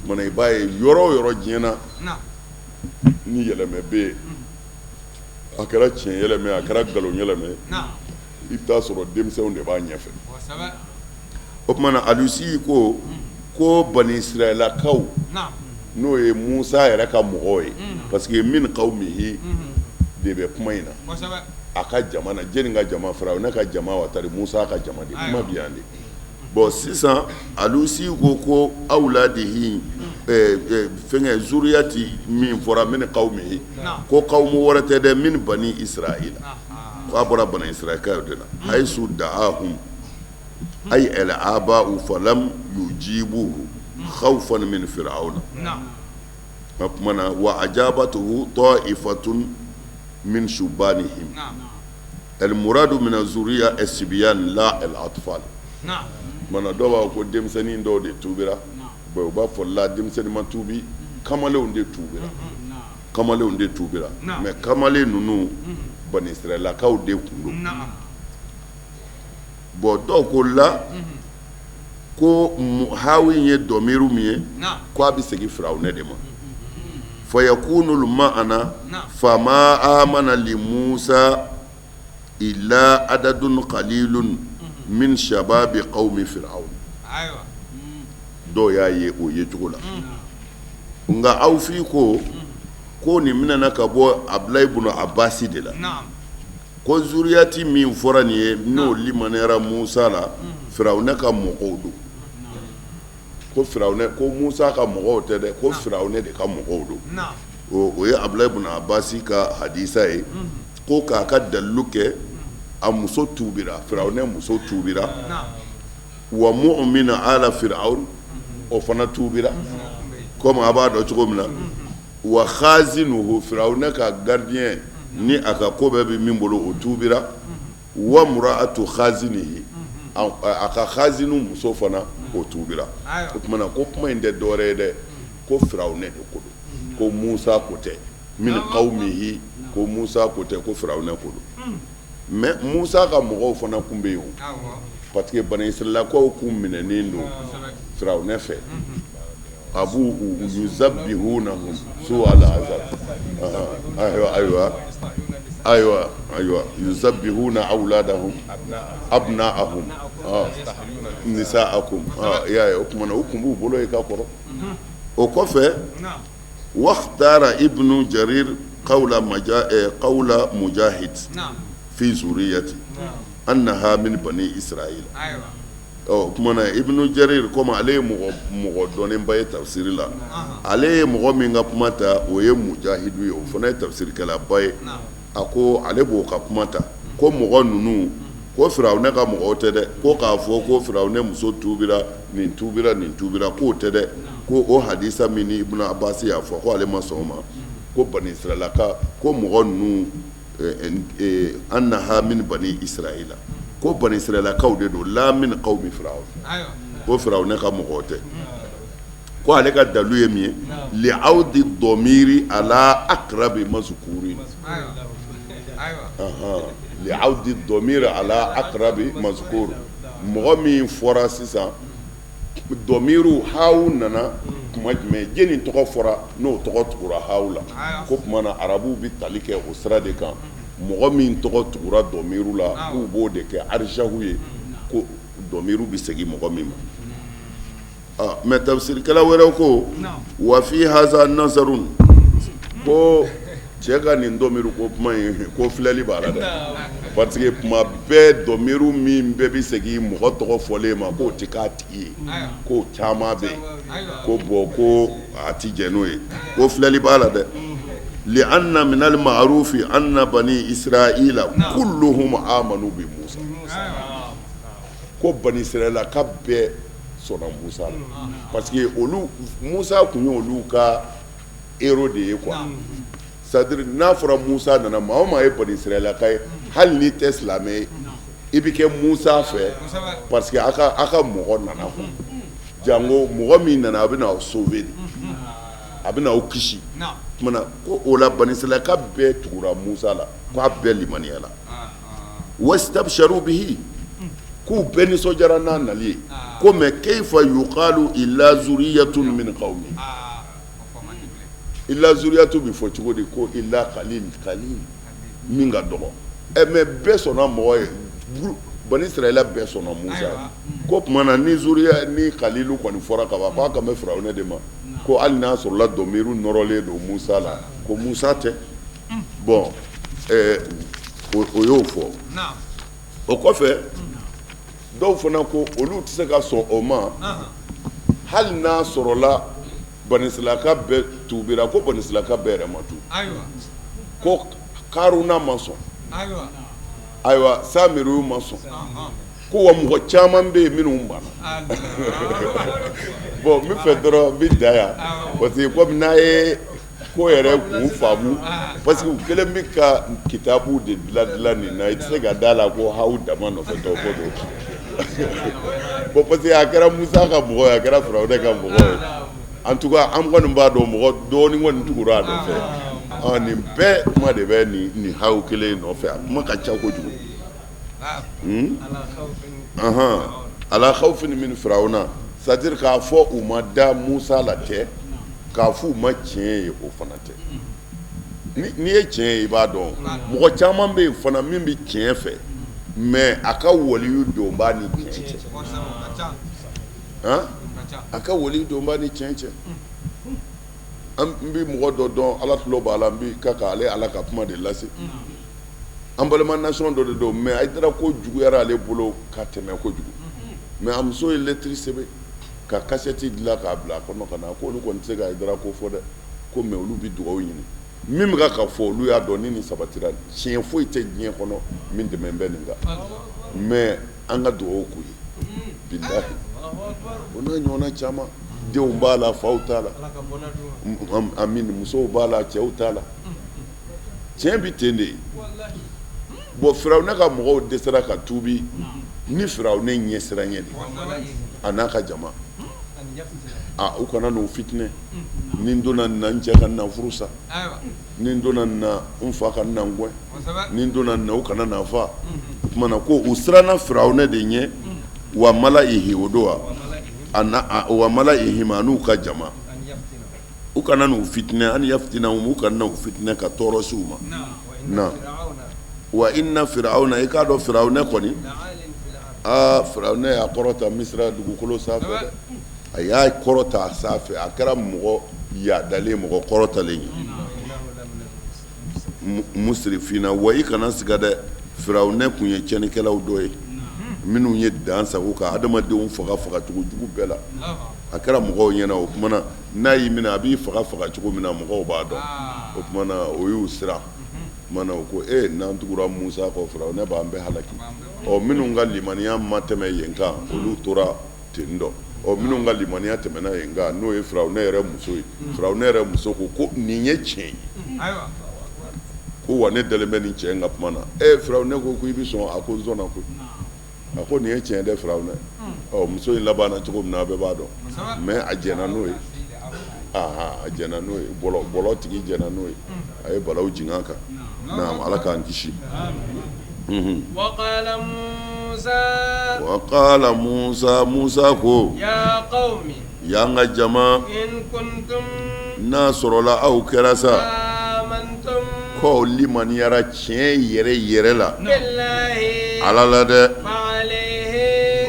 mana i b'a ye yɔrɔ o yɔrɔ diɲɛ na ni yɛlɛmɛ bɛ yen a kɛra tiɲɛ yɛlɛmɛ a kɛra nkalon yɛlɛmɛ i bɛ taa sɔrɔ denmisɛnw de b'a ɲɛfɛ o tuma na Alusi ko ko bani israilakaw n'o ye Musa yɛrɛ ka mɔgɔw ye parce que min qawmihi de bɛ kuma in na a ka jama na jɛni ka jama firawuna ka jama wa tari Musa ka jama de kuma bɛ yan de bon sisan Alusi ko ko awladihi fɛnkɛ zuriyati min fɔra min qawmihi ko qawmu wɛrɛ tɛ dɛ min bani israila k'a bɔra bani israilakaw de la hayisu da'ahum ay al aba'u falam yujibuhu khawfan min fir'auna o tuma na wa ajabatuhu ta'ifatun min shubanihim al muradu min az-zurriya as-sibyan la al atfal mana dɔw b'a fɔ ko denmisɛnnin dɔw de tuubira bon u b'a fɔ la denmisɛnnin ma tuubi kamalenw de tuubira kamalenw de tuubira mais kamalen ninnu bani israilakaw de tun don bon dɔw ko la ko hawi ye dɔmiru min ye ko a bɛ segin firawuna de ma fa yakunul ma'ana fama amana li musa illa adadun qalilun min shababi qawmi fir'aun dɔw y'a ye o ye cogo la nka awfi ko ko nin minɛna ka bɔ abulayi bunu abasi de la ko zuriyati min fɔra nin ye n'o limaniyara musa la firawuna ka mɔgɔw don ko firawuna ko musa ka mɔgɔw tɛ dɛ ko firawuna de ka mɔgɔw don o ye abulayi bun abasi ka hadisa ye ko k'a ka dalilu kɛ a muso tuubira firawuna muso tuubira wa mu'mina ala firawun o fana tuubira komi a b'a dɔn cogo min na wa khazinuhu firawuna ka gardien ni a ka ko bɛɛ bɛ min bolo o tuubira wa mura'atu khazinihi a ka khazinu muso fana o tuubira o tuma na ko kuma in tɛ dɔwɛrɛ ye dɛ ko firawuna de ko don ko musa ko tɛ min qawmihi ko musa ko tɛ ko firawuna ko don mais musa ka mɔgɔw fana tun bɛ yen parce que bani israilakaw kun minɛnen don firawuna fɛ a b'u yuzabbihunahum su'al azab ayiwa ayiwa ayiwa ayiwa yuzabbihuna awladahum abna'ahum nisa'akum y'a ye o tuma na u tun b'u bolo yen ka kɔrɔ o kɔfɛ wakhtara ibnu jarir qawla qawla mujahid fi zuriyati annaha min bani israil o tuma na ibnu jarir komi ale ye mɔgɔ dɔnnenba ye tafsiri la ale ye mɔgɔ min ka kuma ta o ye mujahidu ye o fana ye tafsirikɛlaba ye a ko ale b'o ka kuma ta ko mɔgɔ ninnu ko firawuna ka mɔgɔw tɛ dɛ ko k'a fɔ ko firawuna muso tuubira nin tuubira nin tuubira k'o tɛ dɛ ko o hadisa min ni ibnu abasi y'a fɔ ko ale ma sɔn o ma ko bani israilaka ko mɔgɔ ninnu Annaha min bani israila, ko bani israilakaw de don, la min qawmi firawuna, ko firawuna ka mɔgɔw tɛ. Ko ale ka dalu ye min ye, liawdi dɔmiri ala akrabi mazkuri, liawdi dɔmiri ala akrabi mazkur, mɔgɔ min fɔra sisan dɔmiru hawu nana tuma jumɛn, jɛni tɔgɔ fɔra n'o tɔgɔ tugura hawu la, ko tuma na arabuw bɛ tali kɛ o sira de kan, mɔgɔ min tɔgɔ tugura dɔmiru la k'u b'o de kɛ arijahu ye, ko dɔmiru bɛ segin mɔgɔ min ma. Mɛ tafsirikɛla wɛrɛw ko wa fi haza nazarun, ko cɛ ka nin dɔmiru ko kuma in ko filɛli b'a la dɛ, parce que kuma bɛɛ dɔmiru min bɛɛ bɛ segin mɔgɔ tɔgɔ fɔlen ma k'o tɛ k'a tigi ye, k'o caman bɛ yen, ko bɔn ko a tɛ jɛn n'o ye, ko filɛli b'a la dɛ. Li anna minal ma'rufi anna bani israila kulluhum amanu bi Musa, ko bani israilaka bɛɛ sɔnna Musa la, parce que olu Musa tun ye olu ka héros de ye quoi, c'est à dire n'a fɔra Musa nana, maa o maa ye bani israilaka ye, hali n'i tɛ silamɛ ye, i bɛ kɛ Musa fɛ, parce que a ka mɔgɔ nana quoi, jango mɔgɔ min nana a bɛ aw sauver de, a bɛ aw kisi. Tuma na ko o la bani israilaka bɛɛ tugura Musa la, k'a bɛɛ limaniyala, wastabsharu bihi, k'u bɛɛ nisɔndiyara n'a nali ye, ko mɛ kayfa yuqalu illa zuriyatun min qawmi, illa zuriyatu bɛ fɔ cogo di ko illa qalil, qalil min ka dɔgɔ, ɛ mɛ bɛɛ sɔnna mɔgɔ ye, bani israila bɛɛ sɔnna Musa ye, ko tuma na ni zuriya ni kalilu kɔni fɔra ka ban, k'a kan bɛ firawunɛ de ma, ko hali n'a sɔrɔla dɔmiru nɔrɔlen don Musa la, ko Musa tɛ. Bɔn o y'o fɔ. O kɔfɛ dɔw fana ko olu tɛ se ka sɔn o ma, hali n'a sɔrɔla bani israilaka bɛɛ tubira, ko bani israilaka bɛɛ yɛrɛ ma tubi, ko Karuna ma sɔn, ayiwa Samiri ma sɔn, ko wa mɔgɔ caman bɛ yen minnu banna. Bɔn n bɛ fɛ dɔrɔn n bɛ dan yan, parce que komi n'a ye ko yɛrɛ k'u faamu, parce que u kɛlen bɛ ka kitabu de dilan dilan nin na, i tɛ se ka da la ko haw dama nɔfɛ tɔ ko don. Bon, parce que a kɛra Musa ka mɔgɔ ye, a kɛra Firawuna ka mɔgɔ ye, en tout cas an kɔni b'a dɔn mɔgɔ dɔɔnin kɔni tugura a nɔfɛ. Nin bɛɛ kuma de bɛ nin haw kelen nɔfɛ, a kuma ka ca kojugu. Ala khawfin min firawuna, c'est à dire k'a fɔ u ma da Musa la tɛ, k'a fɔ u ma tiɲɛ ye o fana tɛ. N'i ye tiɲɛ ye i b'a dɔn. Mɔgɔ caman bɛ yen fana min bɛ tiɲɛ fɛ, mais a ka waliyu don b'a ni tiɲɛ cɛ, a ka waliyu don b'a ni tiɲɛ cɛ. An bɛ mɔgɔ dɔ dɔn, Ala tulo b'a la, n bɛ ka ale Ala ka kuma de lase. An balima nation dɔ de don, mais Hayidara ko juguyara ale bolo ka tɛmɛ kojugu, mais a muso ye lɛtiri sɛbɛn ka kasɛti dilan k'a bila a kɔnɔ ka na, ko olu kɔni tɛ se ka Hayidara ko fɔ dɛ, ko mais olu bɛ dugawu ɲini min bɛ ka fɔ, olu y'a dɔn ni nin sabatira, tiɲɛ foyi tɛ diɲɛ kɔnɔ min dɛmɛ bɛ nin kan, mais an ka dugawu k'u ye bilahi. O n'a ɲɔgɔnna caman, denw b'a la, faw t'a la, amin, musow b'a la, cɛw t'a la, tiɲɛ bɛ ten de ye. Bon, firawuna ka mɔgɔw dɛsɛra ka tuubi ni firawuna ɲɛsiranɲɛ de a n'a ka jama, a u kana n'u fitinɛ, ni n donna nin na n cɛ ka na furu sa, ni n donna nin na n fa ka na n gɛn, ni n donna nin na u kana na fa. O tuma na ko u siranna firawuna de ɲɛ, wa malaihi, o don wa wa malaihim, a n'u ka jama, u kana n'u fitinɛ, an yaftinahum, u kana n'u fitinɛ ka tɔɔrɔ se u ma. Na wa inna firawuna, i k'a dɔn firawuna kɔni, aa firawuna y'a kɔrɔta Misira dugukolo sanfɛ dɛ, a y'a kɔrɔta a sanfɛ, a kɛra mɔgɔ yadalen, mɔgɔ kɔrɔtalen ye, musrifina. Wa i kana siga dɛ, firawuna tun ye tiɲɛnikɛlaw dɔ ye minnu ye dan sago ka adamadenw faga fagacogo jugu bɛɛ la. A kɛra mɔgɔw ɲɛna, o tuma na n'a y'i minɛ a b'i faga fagacogo min na mɔgɔw b'a dɔn. O tuma na o y'u siran. O tuma na u ko e n'an tugura Musa kɔ, firawuna b'an bɛɛ halaki. Ɔ minnu ka limaniya ma tɛmɛ yen kan, olu tora ten dɔ. Ɔ minnu ka limaniya tɛmɛna yen kan, n'o ye firawuna yɛrɛ muso ye, firawuna yɛrɛ muso ko ko nin ye tiɲɛ ye, ko Ko wa ne dalen bɛ nin cɛ in ka kuma na. E Firawunɛ ko i bɛ sɔn? A ko n sɔnna koyi. A ko nin ye tiɲɛ dɛ Firawunɛ. Ɔ muso in labanna cogo min na, a bɛɛ b'a dɔn, mais a jɛnna n'o ye. A jɛnna n'o ye, bɔlɔ tigi jɛnna n'o ye, a ye balaw jigin a kan. Naam, Ala k'an kisi. Wa qala Musa, Musa ko, ya n ka jama, n'a sɔrɔla aw kɛra sa k'aw limaniyara tiɲɛ yɛrɛ yɛrɛ la Ala la dɛ,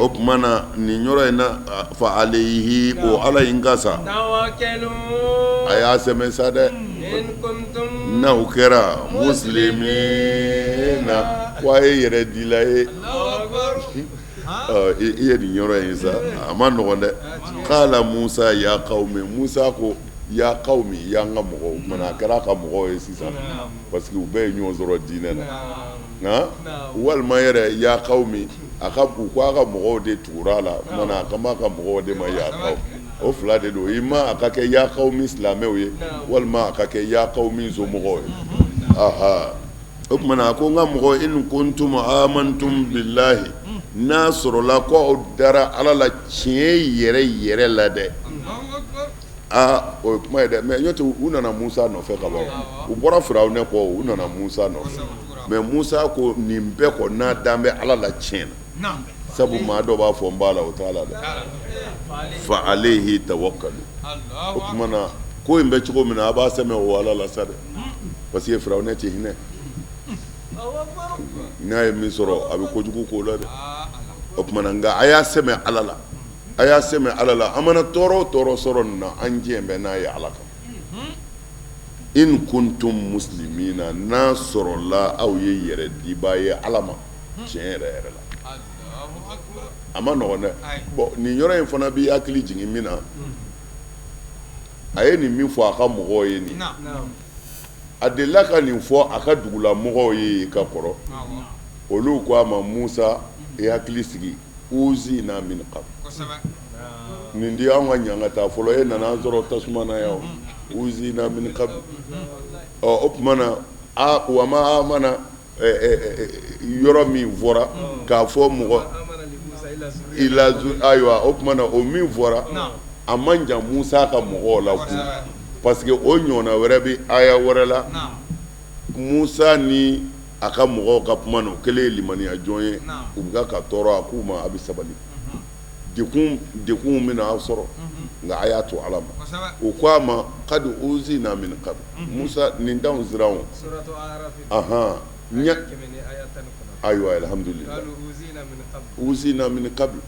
o tuma na nin yɔrɔ in na, fa alayhi, o Ala in kan sa, a y'a sɛmɛ sa dɛ, n'aw kɛra muslimina, ko a ye yɛrɛ dila ye. I ye nin yɔrɔ in sa, a ma nɔgɔn dɛ. Qala Musa ya qawmi, Musa ko ya qawmi, ya n ka mɔgɔw. O tuma na a kɛra a ka mɔgɔw ye sisan, parce que u bɛɛ ye ɲɔgɔn sɔrɔ diinɛ na. Nka walima yɛrɛ ya qawmi, a ka u ko a ka mɔgɔw de tugura a la, o tuma na a kan b'a ka mɔgɔw de ma ya qawmi. O fila de don, imma a ka kɛ ya qawmi silamɛw ye, walima a ka kɛ ya qawmi somɔgɔw ye. Aha, o tuma na a ko n ka mɔgɔ, in kuntum amantum billahi, n'a sɔrɔla ko aw dara Ala la tiɲɛ yɛrɛ yɛrɛ la dɛ. Aa, o ye kuma ye dɛ. Mais n'o tɛ, u nana Musa nɔfɛ ka ban, u bɔra Firawunɛ kɔ, u nana Musa nɔfɛ. Mais Musa ko nin bɛɛ kɔ, n'a dan bɛ Ala la tiɲɛ na, sabu maa dɔ b'a fɔ n b'a la, o t'a la dɛ. Fa alayhi tawakkalu. O tuma na ko in bɛ cogo min na, a b'a sɛmɛ o Ala la sa dɛ, parce que Firawunɛ tɛ hinɛ. N'a ye min sɔrɔ, a bɛ kojugu k'o la dɛ. O tuma na nka a y'a sɛmɛ Ala la, a y'a sɛmɛ Ala la. An mana tɔɔrɔ o tɔɔrɔ sɔrɔ nin na, an jɛn bɛ n'a ye Ala kan. In kuntum muslimina, n'a sɔrɔla aw ye yɛrɛ dibaa ye Ala ma tiɲɛ yɛrɛ yɛrɛ la. A ma nɔgɔn dɛ. Bon, nin yɔrɔ in fana b'i hakili jigin min na, a ye nin min fɔ a ka mɔgɔw ye nin, a delila ka nin fɔ a ka dugulamɔgɔw ye ka kɔrɔ. Olu ko a ma: Musa, i hakili sigi, uzina min qabl, nin di anw ka ɲangata fɔlɔ, e nana an sɔrɔ tasuma na yan. Uzina min qabl. Ɔ, o tuma na a wa ma amana yɔrɔ min fɔra k'a fɔ mɔgɔ ayiwa, o tuma na o min fɔra, a man jan Musa ka mɔgɔw la kun, parce que o ɲɔgɔnna wɛrɛ bɛ aya wɛrɛ la. Musa ni a ka mɔgɔw ka kuma na, o kɛlen ye limaniya jɔn ye, u bɛ ka tɔɔrɔ, a k'u ma: a bɛ sabali, degun bɛna aw sɔrɔ, nka a y'a to Ala ma. U ko a ma: qad uzina min qabl. Musa, nin t'anw siran o. Ahan, ayiwa, alhamdulillah, uzina min qabl,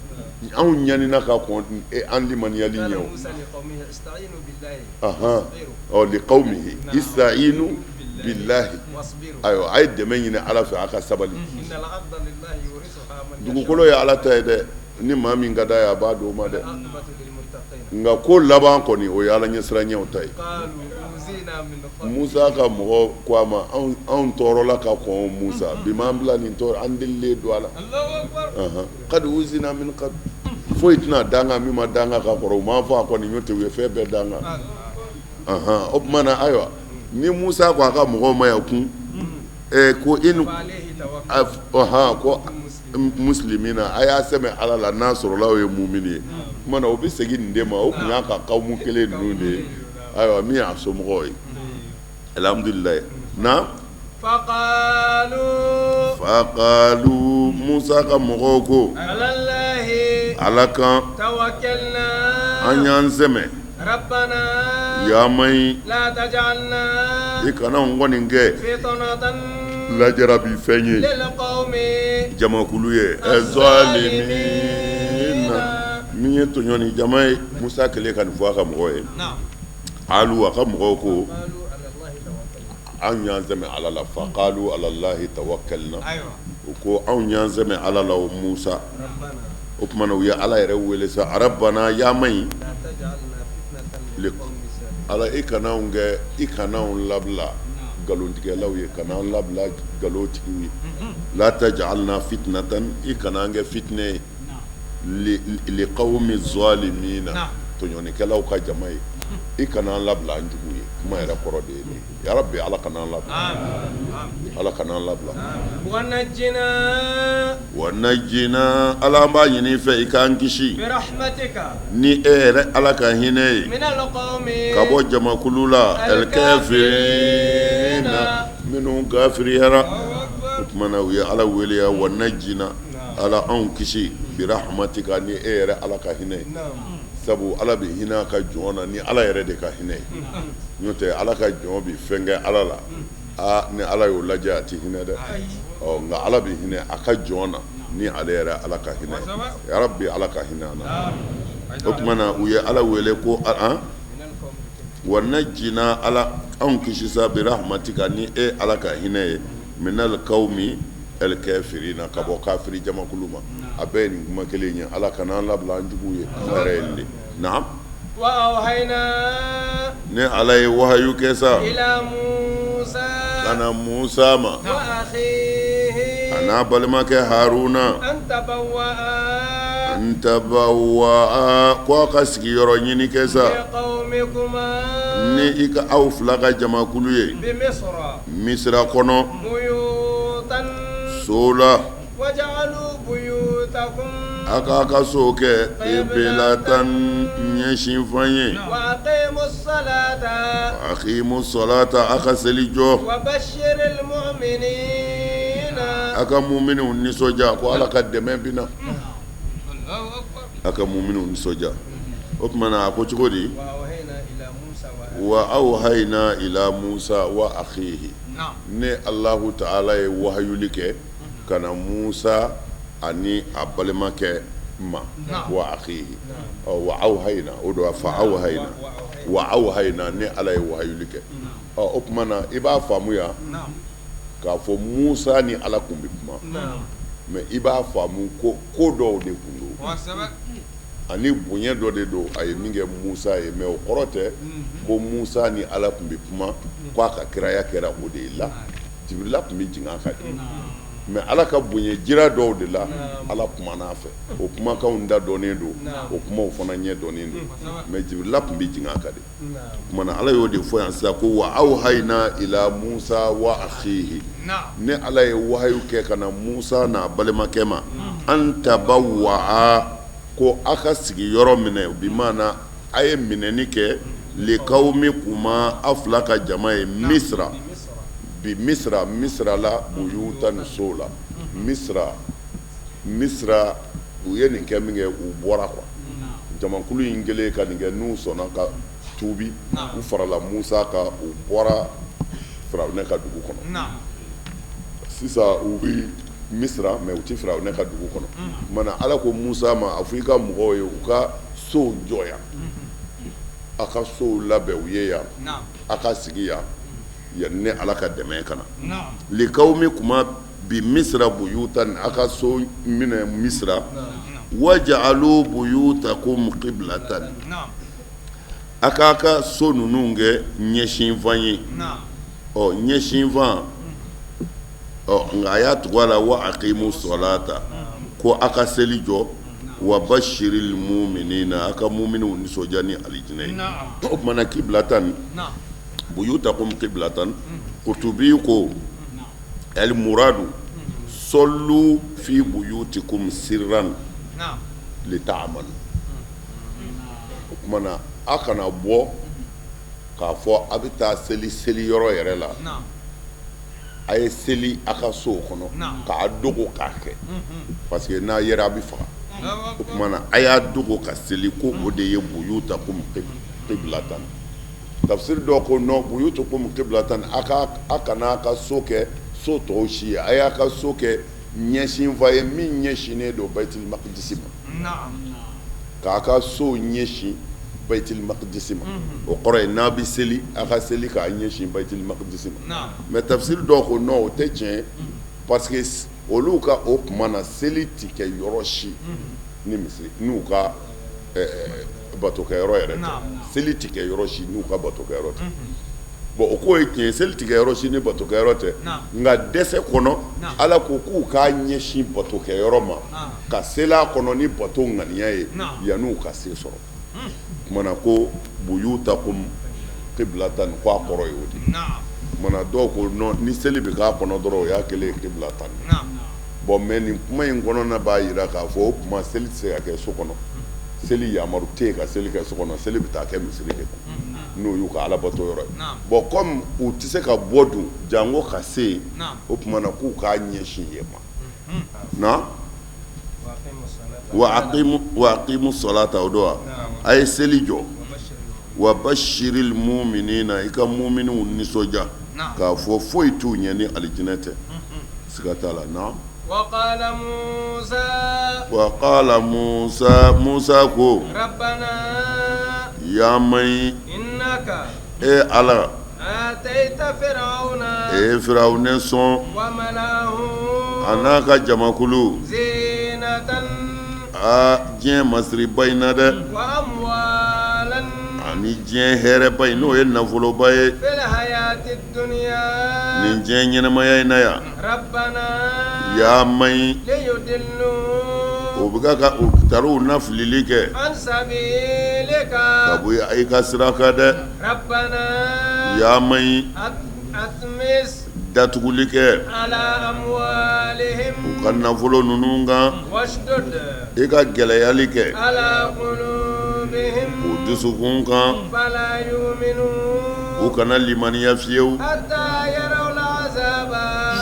anw ɲanina ka kɔn an limaniyali ɲɛ o. Ahan, ɔ, liqawmihi ista'inu billahi, ayiwa, a ye dɛmɛ ɲini Ala fɛ, a ka sabali. Dugukolo ye Ala ta ye dɛ, ni maa min ka d'a ye, a b'a d'o ma dɛ. Nka ko laban kɔni, o ye Ala ɲɛsiranɲɛw ta ye. Musa ka mɔgɔ ko a ma: anw tɔɔrɔla ka kɔn Musa, bi m'an bila nin tɔɔrɔ, an delilen don a la. Qad uzina min qabl, foyi tɛna danga min ma danga ka kɔrɔ. U m'a fɔ a kɔni ɲɔ tɛ, u ye fɛn bɛɛ danga. O tuma na ayiwa, ni Musa ko a ka mɔgɔw ma yan kun ko in ko muslimina, a y'a sɛmɛ Ala la n'a sɔrɔla aw ye mumini ye. O tuma na o bɛ segin nin de ma, o tun y'a ka kawmu kelen ninnu de ye, ayiwa, min y'a somɔgɔw ye. Alhamdulilayi na faqalu, Musa ka mɔgɔw ko: Ala kan an y'an sɛmɛ, ya ma i kana n kɔni kɛ lajarabi fɛn ye jamakulu ye zalimina, min ye tɔɲɔni jama ye. Musa kɛlen ka nin fɔ a ka mɔgɔw ye, alu, a ka mɔgɔw ko: anw y'an sɛmɛ Ala la. Faqalu alallahi tawakkalna, u ko anw y'an sɛmɛ Ala la o Musa. O tuma na u ye Ala yɛrɛ wele sa: rabbana, ya ma i Ala, i kana anw kɛ, i kana anw labila nkalontigɛlaw ye, kana an labila nkalontigiw ye. La taj'alna fitnatan, i kana an kɛ fitinɛ ye, liqawmi zalimina, tɔɲɔnikɛlaw ka jama ye. I kana an labila an jugu ye. Kuma yɛrɛ kɔrɔ de ye nin ye. Ya Rabbi, Ala kana an labila, Ala kana an labila. Wa najjina, Ala, an b'a ɲini i fɛ i k'an kisi ni e yɛrɛ Ala ka hinɛ ye ka bɔ jamakulu la al-kafirina, minnu kafiriyara. O tuma na u ye Ala wele wa najjina, Ala anw kisi birahmatika, ni e yɛrɛ Ala ka hinɛ ye. Sabu Ala bɛ hinɛ a ka jɔn na ni Ala yɛrɛ de ka hinɛ ye. N'o tɛ Ala ka jɔn bɛ fɛn kɛ Ala la, aa ni Ala y'o lajɛ a tɛ hinɛ dɛ. Ɔ nka Ala bɛ hinɛ a ka jɔn na ni ale yɛrɛ Ala ka hinɛ ye. Ya Rabbi, Ala ka hinɛ an na. O tuma na u ye Ala wele ko an wa najjina, Ala anw kisi sa birahmatika, ni e Ala ka hinɛ ye minal kawmi al-kafirina, ka bɔ kafiri jamakulu ma. A bɛɛ ye nin kuma kelen ye. Ala kana an labila an jugu ye. Kuma yɛrɛ ye nin de. Naam. Ne Ala ye wahayu kɛ sa ka na Musa ma a n'a balimakɛ Haruna an tabawwa, ko aw ka sigiyɔrɔ ɲini kɛ sa ni i ka aw fila ka jamakulu ye Misira kɔnɔ so la, a k'a ka so kɛ kibilatan, ɲɛsinfan ye, aqimu salata, a ka seli jɔ, a ka muminiw nisɔndiya ko Ala ka dɛmɛ bɛ na, a ka muminiw nisɔndiya. O tuma na a ko cogo di? Wa awhayna ila Musa wa akhihi, ne Alahu taala ye wahayuli kɛ ka na Musa ani a balimakɛ ma, wa akhihi, wa awhayna o don fa awhayna wa awhayna, ne Ala ye wahayuli kɛ. Ɔ o tuma na i b'a faamuya k'a fɔ Musa ni Ala tun bɛ kuma, mais i b'a faamu ko ko dɔw de tun don ani bonya dɔ de don a ye min kɛ Musa ye, mais o kɔrɔ tɛ ko Musa ni Ala tun bɛ kuma ko a ka kiraya kɛra o de ye la. Jibirila tun bɛ jigin a kan de, mais Ala ka bonya jira dɔw de la, Ala kumana a fɛ. O kumakanw da dɔnnen don, o kumaw fana ɲɛ dɔnnen don, mais Jibirila tun bɛ jigin a kan de. O tuma na Ala y'o de fɔ yan sisan ko wa awhayna ila Musa wa akhihi, ne Ala ye wahayu kɛ ka na Musa n'a balimakɛ ma, an tabawwa, ko a ka sigiyɔrɔ minɛ, bi maana a ye minɛni kɛ likawmikuma, a fila ka jama ye, Misira bi Misira, Misira la, buyutan, so la. Misira, Misira, u ye nin kɛ min kɛ, u bɔra quoi, jamakulu in kɛlen ka nin kɛ, n'u sɔnna ka tuubi, u farala Musa kan, u bɔra Firawuna ka dugu kɔnɔ. Sisan u bɛ Misira, mais u tɛ Firawuna ka dugu kɔnɔ. O tuma na Ala ko Musa ma, a fɔ i ka mɔgɔw ye u ka sow jɔ yan, a ka sow labɛn u ye yan, a ka sigi yan yan ne Ala ka dɛmɛ ka na. Likawmikuma bi Misira buyutan, a ka so minɛ Misira, waj'alu buyutakum qiblatan, a k'a ka so ninnu kɛ ɲɛsinfan ye. Ɔ ɲɛsinfan, ɔ nka a y'a tugu a la wa aqimu salata, ko a ka seli jɔ, wa bashiril muminina, a ka muminiw nisɔndiya ni alijinɛ ye. O tuma na qiblatan, buyutakum qiblatan, Kutubi ko al muradu sallu fi buyutikum sirran lita'manu. O tuma na a kana bɔ k'a fɔ a bɛ taa seli seli yɔrɔ yɛrɛ la, a ye seli a ka sow kɔnɔ k'a dogo k'a kɛ, parce que n'a yɛrɛ a bɛ faga. O tuma na a y'a dogo ka seli, ko o de ye buyutakum qiblatan. Tafsiri dɔw ko non, buyutakum qiblatan, a ka a kana a ka so kɛ so tɔw si ye, a y'a ka so kɛ ɲɛsinfa ye min ɲɛsinnen don Baytil Maqdisi ma, k'a ka so ɲɛsin Baytil Maqdisi ma. O kɔrɔ ye n'a bɛ seli, a ka seli k'a ɲɛsin Baytil Maqdisi ma. Mais tafsiri dɔw ko non, o tɛ tiɲɛ, parce que olu ka o tuma na seli tɛ kɛ yɔrɔ si ni misiri n'u ka batokɛyɔrɔ yɛrɛ tɛ. Seli tɛ kɛ yɔrɔ si n'u ka batokɛyɔrɔ tɛ. Bon, o ko ye tiɲɛ, seli tɛ kɛ yɔrɔ si ni batokɛyɔrɔ tɛ, nka dɛsɛ kɔnɔ Ala ko k'u k'a ɲɛsin batokɛyɔrɔ ma ka seli a kɔnɔ ni bato ŋaniya ye, yan'u ka se sɔrɔ. Tuma na ko buyutakum qiblatan ko a kɔrɔ ye o de tuma na dɔw ko non ni seli bɛ k'a kɔnɔ dɔrɔn o y'a kɛlen ye qiblatan bon mais nin kuma in kɔnɔna b'a jira k'a fɔ o tuma seli tɛ se ka kɛ so kɔnɔ seli yamaru tɛ yen ka seli kɛ so kɔnɔ seli bɛ taa kɛ misiri de kɔnɔ n'o y'u ka alabato yɔrɔ ye bon comme u tɛ se ka bɔ dun janko ka se yen o tuma na k'u k'a ɲɛsin yen ma na wa aqimu salata o don wa a ye seli jɔ wa bashiril muminina i ka muminiw nisɔndiya k'a fɔ foyi t'u ɲɛ ni alijinɛ tɛ siga t'a la na wa qala Musa Musa ko ya ma e Ala e ye Firawunɛ sɔn a n'a ka jamakulu aa diɲɛ masiriba in na dɛ ani diɲɛ hɛrɛba in n'o ye nafoloba ye nin diɲɛ ɲɛnamaya in na yan ya ma ɲi o bɛ ka u taara u na filili kɛ ka bɔ i ka sira kan dɛ ya ma ɲi datuguli kɛ u ka nafolo ninnu kan i ka gɛlɛyali kɛ u dusukun kan u kana limaniya fiyewu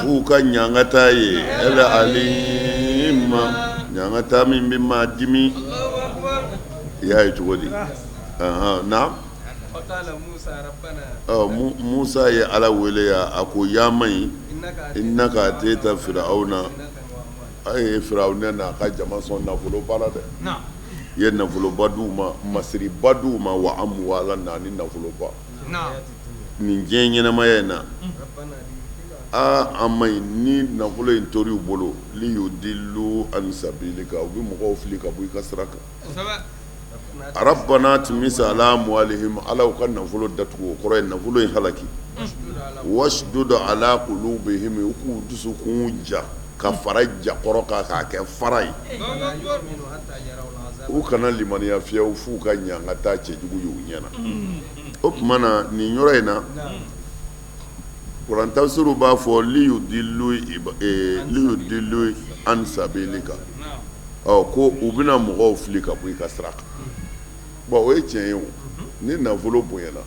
f'u ka ɲangata ye al alima ɲangata min bɛ maa dimi i y'a ye cogo di na Musa ye Ala wele a ko ya ma ɲi innaka atayta firawuna a ye firawunɛ n'a ka jama sɔn nafoloba la dɛ i ye nafoloba d'u ma masiriba d'u ma wa amwalan ani nafoloba nin diɲɛ ɲɛnamaya in na aa an ma ɲi ni nafolo in tor'u bolo liyudillu an sabilika u bɛ mɔgɔw fili ka bɔ i ka sira kan Rabbana tmis ala amwalihim Ala u ka nafolo datugu o kɔrɔ ye nafolo in halaki wasdud ala qulubihim u k'u dusukun ja ka fara jakɔrɔ kan k'a kɛ fara ye u kana limaniya fiyewu f'u ka ɲangata cɛjugu y'u ɲɛ na o tuma na nin yɔrɔ in na kuran tafsiriw b'a fɔ liyudillu an sabilika ɔ ko u bɛna mɔgɔw fili ka bɔ i ka sira kan bon o ye tiɲɛ ye o ni nafolo bonyana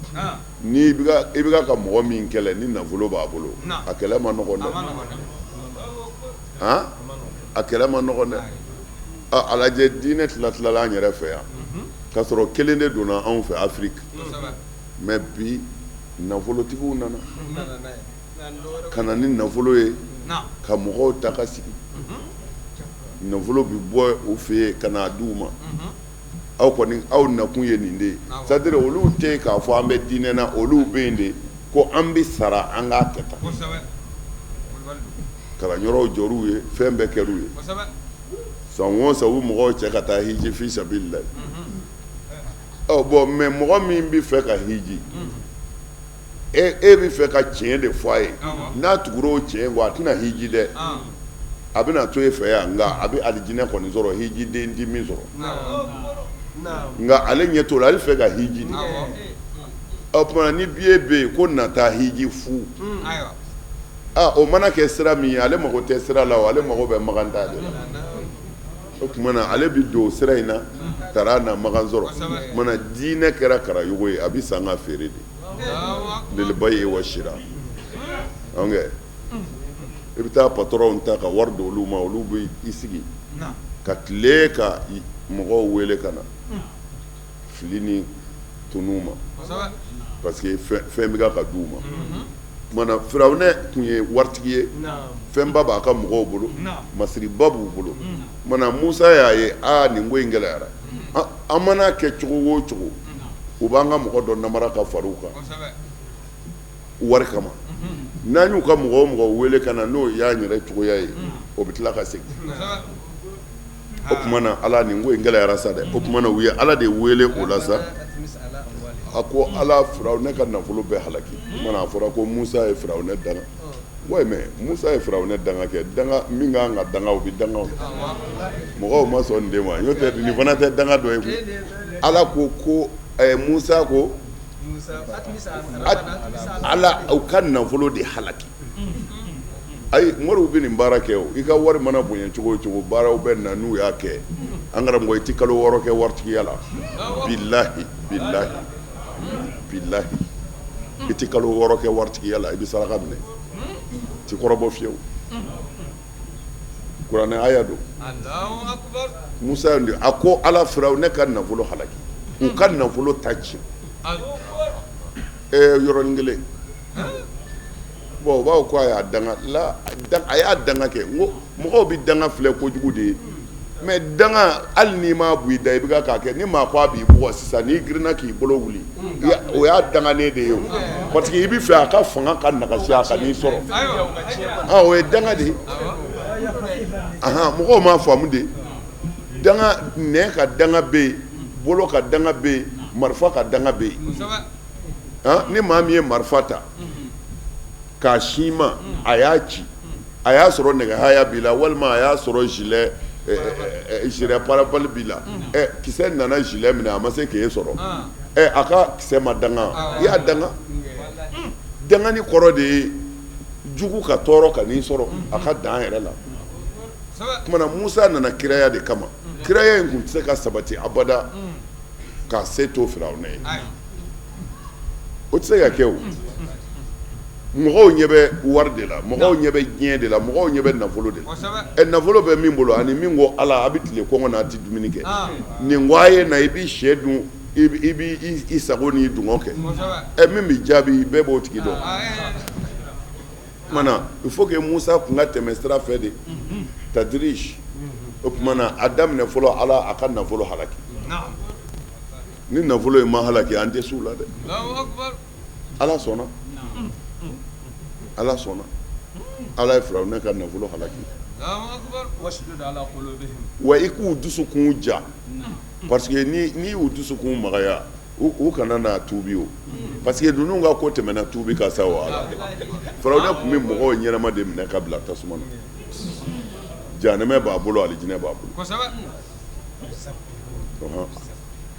ni i bɛ ka mɔgɔ min kɛlɛ ni nafolo b'a bolo a kɛlɛ man nɔgɔn dɛ a kɛlɛ man nɔgɔn dɛ a lajɛ diinɛ tila tilala an yɛrɛ fɛ yan k'a sɔrɔ kelen de donna anw fɛ Afiriki mais bi nafolotigiw nana ka na ni nafolo ye ka mɔgɔw ta ka sigi nafolo bɛ bɔ u fɛ yen ka n'a di u ma aw kɔni aw nakun ye nin de ye c'est-à-dire olu tɛ k'a fɔ an bɛ diinɛ na olu bɛ yen de ko an bɛ sara an k'a kɛ tan kalanyɔrɔw jɔr'u ye fɛn bɛɛ kɛr'u ye san o san u bɛ mɔgɔw cɛ ka taa hiji fi sabililahi ɔ bon mais mɔgɔ min bɛ fɛ ka hiji e bɛ fɛ ka tiɲɛ de fɔ a ye n'a tugura o tiɲɛ kɔ a tɛna hiji dɛ a bɛna to e fɛ yan nka a bɛ alijinɛ kɔni sɔrɔ hijiden tɛ min sɔrɔ nka ale ɲɛ t'o la ale fɛ ka hiji de o tuma ni billet bɛ yen ko na taa hiji fu o mana kɛ sira min ye ale mago tɛ sira la o ale mago bɛ makan taa de la o tuma na ale bɛ don sira in na taara na makan sɔrɔ o tuma na diinɛ kɛra karayogo ye a bɛ san ka feere de lilbayi wa shira i bɛ taa patɔrɔnw ta ka wari don olu ma olu bɛ i sigi ka tile ka mɔgɔw wele ka na fili ni tunu ma parce que fɛn bɛ ka di u ma tuma na firawunɛ tun ye waritigi ye fɛnba b'a ka mɔgɔw bolo masiriba b'u bolo tuma na Musa y'a ye aa nin ko in gɛlɛyara an mana kɛ cogo o cogo u b'an ka mɔgɔ dɔ namara ka fara u kan wari kama n'an y'u ka mɔgɔ o mɔgɔ wele ka na n'o y'an yɛrɛ cogoya ye o bɛ tila ka segin o tuma na Ala nin ko in gɛlɛyara sa dɛ o tuma na u ye Ala de wele o la sa a ko Ala firawunɛ ka nafolo bɛɛ halaki o tuma na a fɔra ko Musa ye firawunɛ danga ouais mais Musa ye firawunɛ danga kɛ danga min ka kan ka danga o bɛ danga o mɔgɔw ma sɔn nin de ma n'o tɛ nin fana tɛ danga dɔ ye koyi. Ala ko ko Musa ko ala u ka nafolo de halaki. Ayi, moriw bɛ nin baara kɛ o. I ka wari mana bonya cogo o cogo, baaraw bɛ na n'u y'a kɛ, an karamɔgɔ, i tɛ kalo 6 kɛ waritigiya la. Bilahi, bilahi, bilahi, i tɛ kalo 6 kɛ waritigiya la. I bɛ saraka minɛ, i tɛ kɔrɔbɔ fiyewu. Kuranɛ aya don. Musa a ko ala, Firawuna ka nafolo halaki, u ka nafolo ta tiɲɛ yɔrɔnin kelen. Bon, u b'a ko a y'a danga la, a y'a danga kɛ. N ko mɔgɔw bɛ danga filɛ kojugu de ye, mais danga, hali n'i m'a bɔ i da, i bɛ k'a kɛ. Ni maa ko a b'i bugɔ sisan, n'i girinna k'i bolo wuli, o y'a danganen de ye o, parce que i bɛ fɛ a ka fanga ka nagasi, a ka n'i sɔrɔ. O ye danga de ye. Mɔgɔw m'a faamu de. Danga, nɛn ka danga bɛ yen, bolo ka danga bɛ yen, marifa ka danga bɛ yen. Ni maa min ye marifa ta k'a sin ma, a y'a ci, a y'a sɔrɔ nɛgɛhaya b'i la, walima a y'a sɔrɔ gilet gilet pare-balles b'i la, kisɛ nana gilet minɛ, a ma se k'e sɔrɔ, a ka kisɛ ma danga, i y'a danga. Dangani kɔrɔ de ye jugu ka tɔɔrɔ ka n'i sɔrɔ a ka dan yɛrɛ la. Tuma na Musa nana kiraya de kama. Kiraya in tun tɛ se ka sabati abada k'a se to Firawuna ye, o tɛ se ka kɛ. O mɔgɔw ɲɛ bɛ wari de la, mɔgɔw ɲɛ bɛ diɲɛ de la, mɔgɔw ɲɛ bɛ nafolo de la. Ɛ, nafolo bɛ min bolo ani min ko ala, a bɛ tile kɔngɔ na, a tɛ dumuni kɛ, nin ko a ye na, i bɛ sɛ dun, i b'i sago n'i dungɔ kɛ. Ɛ, min bɛ jaabi, bɛɛ b'o tigi dɔn. Tuma na il faut que Musa tun ka tɛmɛ sira fɛ de, tadrij. O tuma na a daminɛ fɔlɔ, ala a ka nafolo halaki. Ni nafolo in ma halaki, an tɛ s'u la dɛ. Ala sɔnna, ala sɔnna, ala ye Firawuna ka nafolo halaki. Wa i k'u dusukun ja, parce que n'i y'u dusukun magaya, u kana n'a tuubi o, parce que ninnu ka ko tɛmɛna tuubi ka sa. O ala Firawuna tun bɛ mɔgɔw ɲɛnama de minɛ ka bila tasuma na. Jahanamɛ b'a bolo, alijinɛ b'a bolo.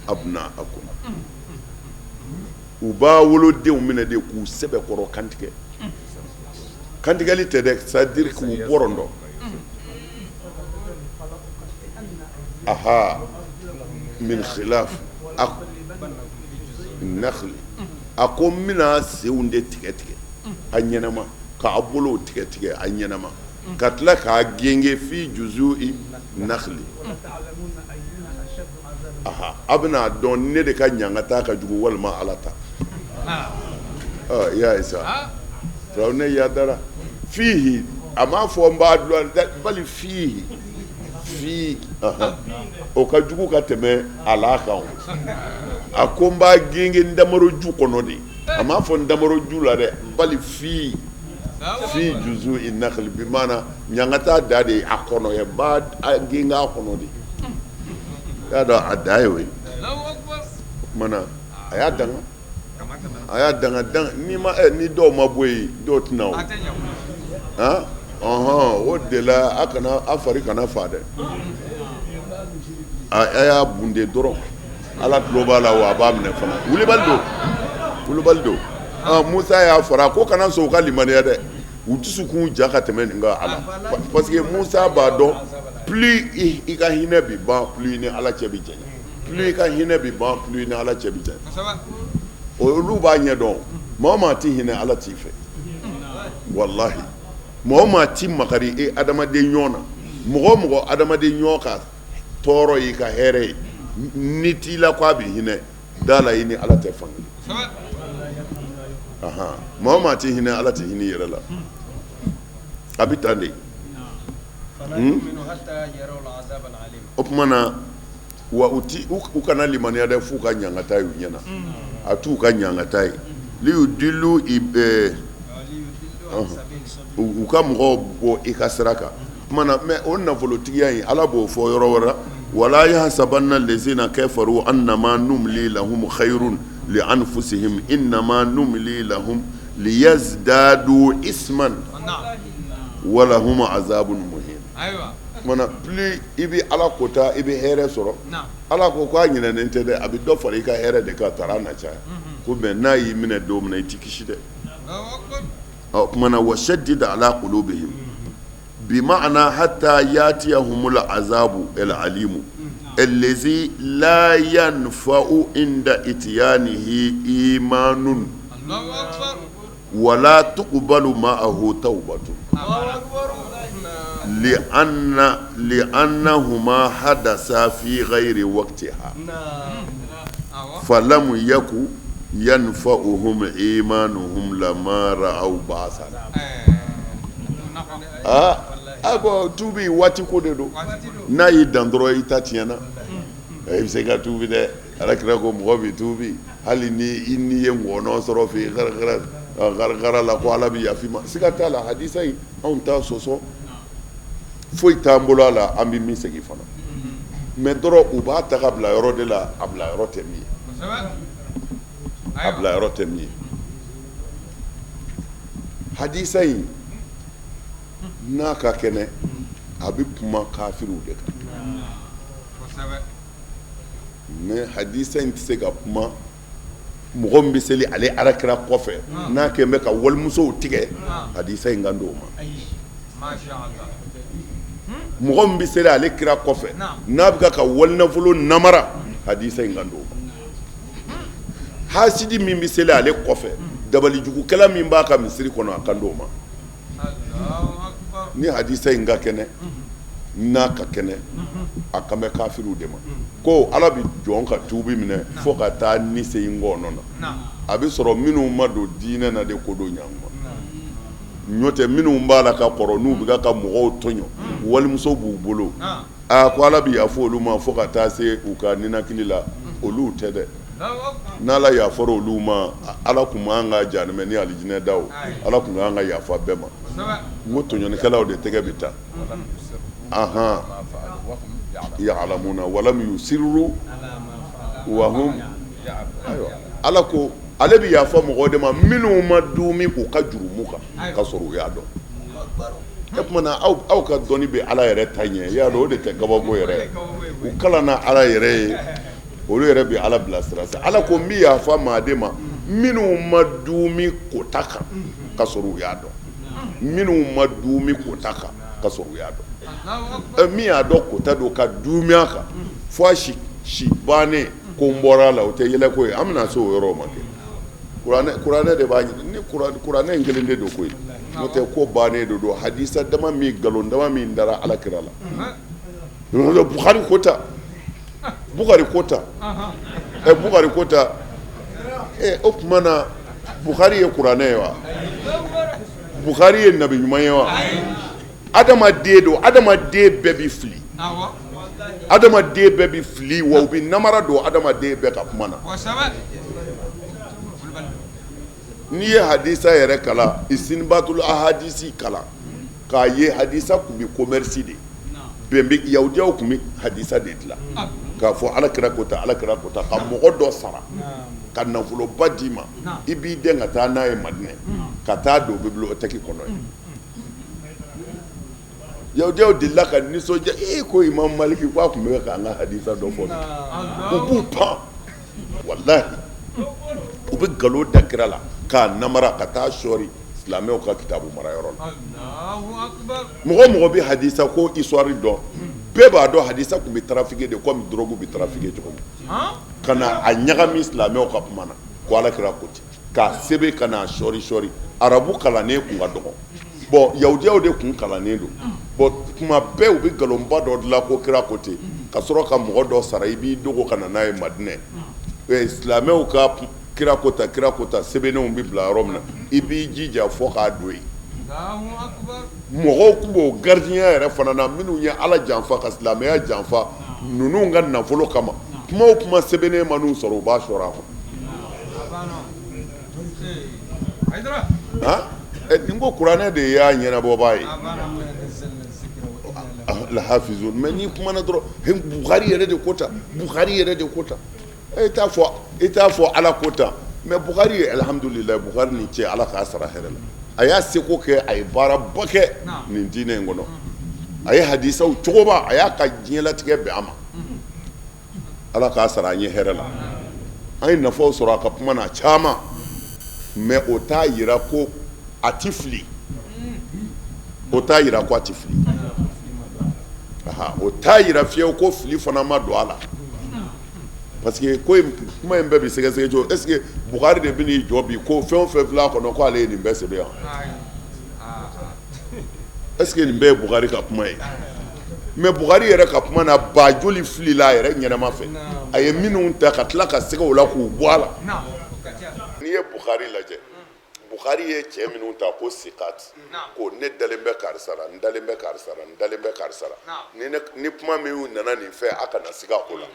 Abnaakum, u b'a wolodenw minɛ de k'u sɛbɛkɔrɔ kantigɛ. Kantigɛli tɛ dɛ, c'est à dire k'u bɔrɔntɔ. Aha, min khilaf nakhli. A ko n bɛna senw de tigɛ tigɛ a ɲɛnama, k'a bolow tigɛ tigɛ a ɲɛnama, ka tila k'a genge fi juzui nakhli. Aha, a bɛna dɔn ne de ka ɲangata ka jugu walima ala ta. I y'a ye sa, Firawuna yadara fihi, a m'a fɔ n b'a dɔn, bali fihi fi, o ka jugu ka tɛmɛ ala kan. A ko n b'a genge ntamaro ju kɔnɔ de, a m'a fɔ ntamaro ju la dɛ, bali fi fi juzui nakhli, bi maana ɲangata da de a kɔnɔ ye, b'a genge a kɔnɔ de. I y'a dɔn a da ye o ye. O tuma na a y'a danga, a y'a danga danga. Ni ma ni dɔw ma bɔ yen, dɔw tɛna o. Ɔhɔn, o de la a kana a fari kana fa dɛ, a y'a bunde dɔrɔn. Ala tulo b'a la wa a b'a minɛ fana. Wulibali don, wulibali don. Musa y'a fara ko kana sɔn u ka limaniya dɛ, u dusukun ja ka tɛmɛ nin kan. Ala, parce que Musa b'a dɔn, plus i ka hinɛ bi ban, plus ni Ala cɛ bi janya. Plus i ka hinɛ bi ban, plus ni Ala cɛ bi janya. Olu b'a ɲɛ dɔn. Maa o maa ti hinɛ, Ala t'i fɛ walahi. Mɔgɔ o maa ti makari e adamaden ɲɔgɔn na, mɔgɔ o mɔgɔ adamaden ɲɔgɔn ka tɔɔrɔ y'i ka hɛrɛ ye, ni t'i la ko a bɛ hinɛ da la, i ni Ala tɛ fan kelen. Maa o maa ti hinɛ, Ala tɛ hinɛ i yɛrɛ la. A bɛ tan de. O tuma na wa u ti u kana limaniya dɛ, f'u ka ɲangata y'u ɲɛna. A t'u ka ɲangata ye liyudilu u ka mɔgɔw bɔ i ka sira kan. Tuma na mais o nafolotigiya in, Ala b'o fɔ yɔrɔ wɛrɛ: wala yahsabanna lezina kafaru annama numli lahum khayrun li anfusihim innama numli lahum liyazdadu isman wa lahum azabun muhin. Kumana plus i bɛ Ala kota i bɛ hɛrɛ sɔrɔ, Ala ko k'a ɲinɛnen tɛ dɛ, a bɛ dɔ fara i ka hɛrɛ de kan tara na caya, ko mais n'a y'i minɛ don min na i tɛ kisi dɛ, ɔ kumana wa shaddid ala qulubihim bima'ana hatta yatiyahumul azabu al alimu allazi la yanfa'u inda itiyanihi imanun wala tuqbalu ma'ahu tawbatu li'annahuma hadasa fi ghayri waqtiha falam yaku yanfa'uhum imanuhum lamma ra'aw ba'sana. Aa a ko tubi waati ko de don, n'a y'i dan dɔrɔn i ta tiɲɛna, i bɛ se ka tubi dɛ. Ala kira ko mɔgɔ bɛ tubi hali ni i ni ye ŋɔnɔ sɔrɔ fɛ garagara la ko Ala bɛ yafa i ma, siga t'a la hadisa in anw t'a sɔsɔ, foyi t'an bolo a la an bɛ min segin fana, mais dɔrɔn u b'a ta ka bila yɔrɔ de la, a bila yɔrɔ tɛ min ye, a bila yɔrɔ tɛ min ye. Hadisa in n'a ka kɛnɛ a bɛ kuma kafiriw de kan, mais hadisa in tɛ se ka kuma mɔgɔ min bɛ seli ale ala kira kɔfɛ n'a kɛlen bɛ ka walimusow tigɛ, hadisa in kan t'o ma. Mɔgɔ min bɛ seli ale kira kɔfɛ n'a bɛ ka walinafolo namara, hadisa in kan t'o ma. Hasidi min bɛ seli ale kɔfɛ, dabalijugukɛla min b'a ka misiri kɔnɔ, a kan t'o ma. Ni hadisa in ka kɛnɛ n'a ka kɛnɛ, a kan bɛ kafiriw de ma ko Ala bɛ jɔn ka tuubi minɛ fo ka taa ni se i ngɔnɔ na. A bɛ sɔrɔ minnu ma don diinɛ na de ko don ɲankuma, n'o tɛ minnu b'a la ka kɔrɔ n'u bɛ ka mɔgɔw tɔɲɔ, walimuso b'u bolo, aa ko Ala bɛ yafa olu ma fo ka taa se u ka ninakili la, olu tɛ dɛ. N'Ala yafara olu ma, Ala tun man ka jahanamɛ ni alijinɛ da o, Ala tun kan ka yafa bɛɛ ma. N ko tɔɲɔnikɛlaw de tɛgɛ bɛ taa, ahan, ya'lamuna walam yusirru wa hum, ayiwa Ala ko ale bɛ yafa mɔgɔw de ma minnu ma duumi u ka jurumu kan ka sɔrɔ u y'a dɔn. O tuma na aw ka dɔnni bɛ Ala yɛrɛ ta ɲɛ, i y'a dɔn o de tɛ kabako yɛrɛ ye, u kalanna Ala yɛrɛ ye. Olu yɛrɛ bɛ Ala bilasira sa. Ala ko n bɛ yafa maa de ma minnu ma duumi kota kan ka sɔrɔ u y'a dɔn, minnu ma duumi kota kan ka sɔrɔ u y'a dɔn. Min y'a dɔn kota don ka duumi a kan fo a si si bannen ko n bɔra a la, o tɛ yɛlɛko ye. An bɛna se o yɔrɔ ma kɛ. Kuranɛ de b'a ɲini ni kuranɛ in kelen de don koyi, n'o tɛ ko bannen de don. Hadisa dama min, nkalon dama min dara Ala kira la. Bukhari ko tan, Bukari ko tan, ɛ Bukari ko tan, ɛ o tuma na Bukari ye kuranɛ ye wa? Bukari ye nabi ɲuman ye wa? Adamaden don, adamaden bɛɛ bɛ fili, adamaden bɛɛ bɛ fili, wa u bɛ namara don adamaden bɛɛ ka kuma na. N'i ye hadisa yɛrɛ kalan, isinibatul ahadisi kalan k'a ye hadisa tun bɛ commerce de bɛn bɛ yahudiyaw tun bɛ hadisa de dilan k'a fɔ ala kira ko tan, ala kira ko tan, ka mɔgɔ dɔ sara ka nafoloba d'i ma, i b'i dɛn ka taa n'a ye Madinɛ, ka taa don bibliothèque kɔnɔ yen. Yahudiyaw delila ka nisɔndiya, ee ko Imam Maliki ko a tun bɛ k'an ka hadisa dɔ fɔ, u b'u pan walahi, u bɛ nkalon da kira la k'a namara ka taa sɔɔri silamɛw ka kitabu mara yɔrɔ la. Mɔgɔ o mɔgɔ bɛ hadisa ko histoire dɔn, bɛɛ b'a dɔn hadisa tun bɛ trafiquer de comme drogue bɛ trafiquer cogo min, ka na a ɲagami silamɛw ka kuma na ko ala kira ko ten, k'a sɛbɛn ka n'a sɔɔri sɔɔri. Arabu kalannen tun ka dɔgɔ, bon yahudiyaw de tun kalannen don. Bon tuma bɛɛ u bɛ nkalonba dɔ dilan ko kira ko ten, ka sɔrɔ ka mɔgɔ dɔ sara i b'i dogo ka na n'a ye Madinɛ. Silamɛw ka kira ko tan, kira ko tan sɛbɛnnenw bɛ bila yɔrɔ min na, i b'i jija fo k'a don yen. Mɔgɔw tun b'o gardien yɛrɛ fana na minnu ye Ala janfa ka silamɛya janfa ninnu ka nafolo kama. Kuma o kuma sɛbɛnnen man'u sɔrɔ, u b'a sɔrɔ a kɔnɔ. N ko kuranɛ de y'a ɲɛnabɔbaa ye, lahafizun. Mais n'i kumana dɔrɔn, Bukari yɛrɛ de ko tan, Bukari yɛrɛ de ko tan. E t'a fɔ, i t'a fɔ Ala ko tan. Mais Bukari ye, alihamudulila, Bukari ni ce, Ala k'a sara hɛrɛ la. A y'a seko kɛ, a ye baaraba kɛ nin diinɛ in kɔnɔ. A ye hadisaw cogoba, a y'a ka diɲɛlatigɛ bɛn a ma. Ala k'a sara an ye hɛrɛ la. An ye nafaw sɔrɔ a ka kuma na caman, mais o t'a yira ko a ti fili. O t'a yira ko a ti fili. O t'a yira fiyewu ko fili fana ma don a la. Parce que ko in kuma in bɛɛ bɛ sɛgɛsɛgɛ cogo est ce que Buhari de bɛn'i jɔ bi ko fɛn o fɛn filɛ a kɔnɔ ko ale ye nin bɛɛ sɛbɛn yan? Est ce que nin bɛɛ ye Buhari ka kuma ye? Mais Buhari yɛrɛ ka kuma na ba joli filila a yɛrɛ ɲɛnama fɛ, a ye minnu ta ka tila ka siga o la k'u bɔ a la. N'i ye Buhari lajɛ, Buhari ye cɛ minnu ta ko sikat, ko ne dalen bɛ karisa la, n dalen bɛ karisa la, n dalen bɛ karisa la, ni kuma min nana nin fɛ, a kana siga o la.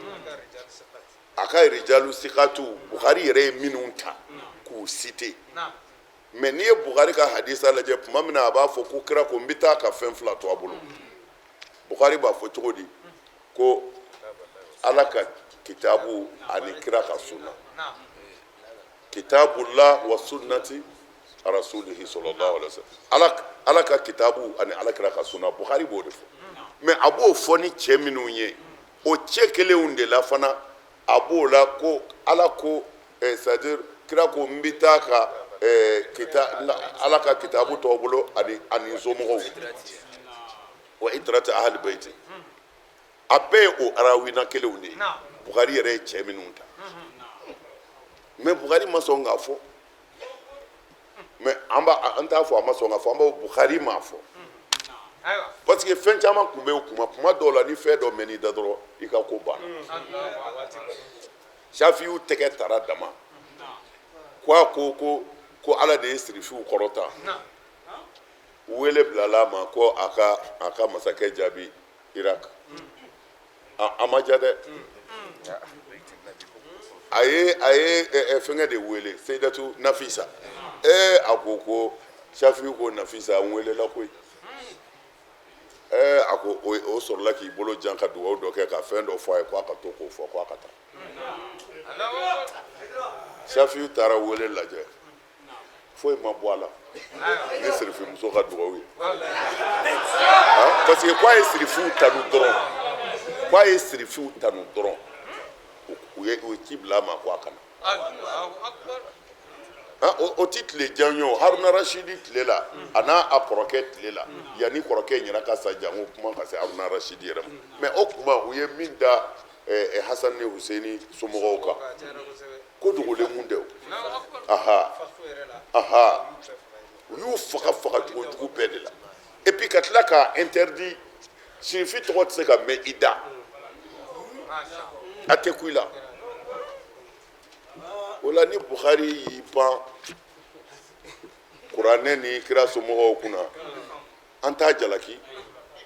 A ka rijalu sikatu, Buhari yɛrɛ ye minnu ta k'u citer. Mais n'i ye Buhari ka hadisa lajɛ, tuma min na a b'a fɔ ko kira ko n bɛ taa ka fɛn fila to a bolo, Buhari b'a fɔ cogo di ko Ala ka kitabu ani kira ka sunna, kitabullah wa sunnati rasulihi sallallahu alaihi wasallam, Ala ka kitabu ani Ala kira ka sunna. Buhari b'o de fɔ. Mais a b'o fɔ ni cɛ minnu ye, o cɛ kelenw de la fana a b'o la ko Ala ko, c'est à dire kira ko n bɛ taa ka kita Ala ka kitabu tɔw bolo ani somɔgɔw wa itrati ahli baiti. A bɛɛ ye o arawina kelenw de ye, Buhari yɛrɛ ye cɛ minnu ta. Mais Buhari ma sɔn k'a fɔ. Mais an b'a an t'a fɔ a ma sɔn k'a fɔ, an b'a fɔ Buhari m'a fɔ, parce que fɛn caman tun bɛ kuma kuma dɔw la, ni fɛn dɔ mɛn'i da dɔrɔn, i ka ko banna. Shafiyu tɛgɛ tara dama ko a ko ko Ala de ye sirifiw kɔrɔta. Wele bilala a ma ko a ka masakɛ jaabi Irak. A ma ja dɛ. A ye fɛnkɛ de wele, Seyidatu Nafisa. A ko Shafiyu ko Nafisa, n welela koyi. A ko o sɔrɔla k'i bolo jan ka dugawu dɔ kɛ ka fɛn dɔ fɔ a ye ko a ka to k'o fɔ, ko a ka taa. Shafiyu taara wele lajɛ, foyi ma bɔ a la ni sirifimuso ka dugawu ye, parce que k'a ye sirifiw tanu dɔrɔn, k'a ye sirifiw tanu dɔrɔn, u ye ci bila a ma ko a ka na. O ti tile jan ye o, Haruna Rasidi tile la, a n'a a kɔrɔkɛ tile la, yanni kɔrɔkɛ in yɛrɛ ka sa, janko kuma ka se Haruna Rasidi yɛrɛ ma. Mais o kuma u ye min da Hasan ni Husseini somɔgɔw kan, ko dogolen mun tɛ o. Aha aha, u y'u faga faga cogo jugu bɛɛ de la. Et puis ka tila k'a interdit, sirifi tɔgɔ tɛ se ka mɛn i da, a tɛ ku i la. O la ni Buhari y'i pan kuranɛ ni kira somɔgɔw kunna, an t'a jalaki.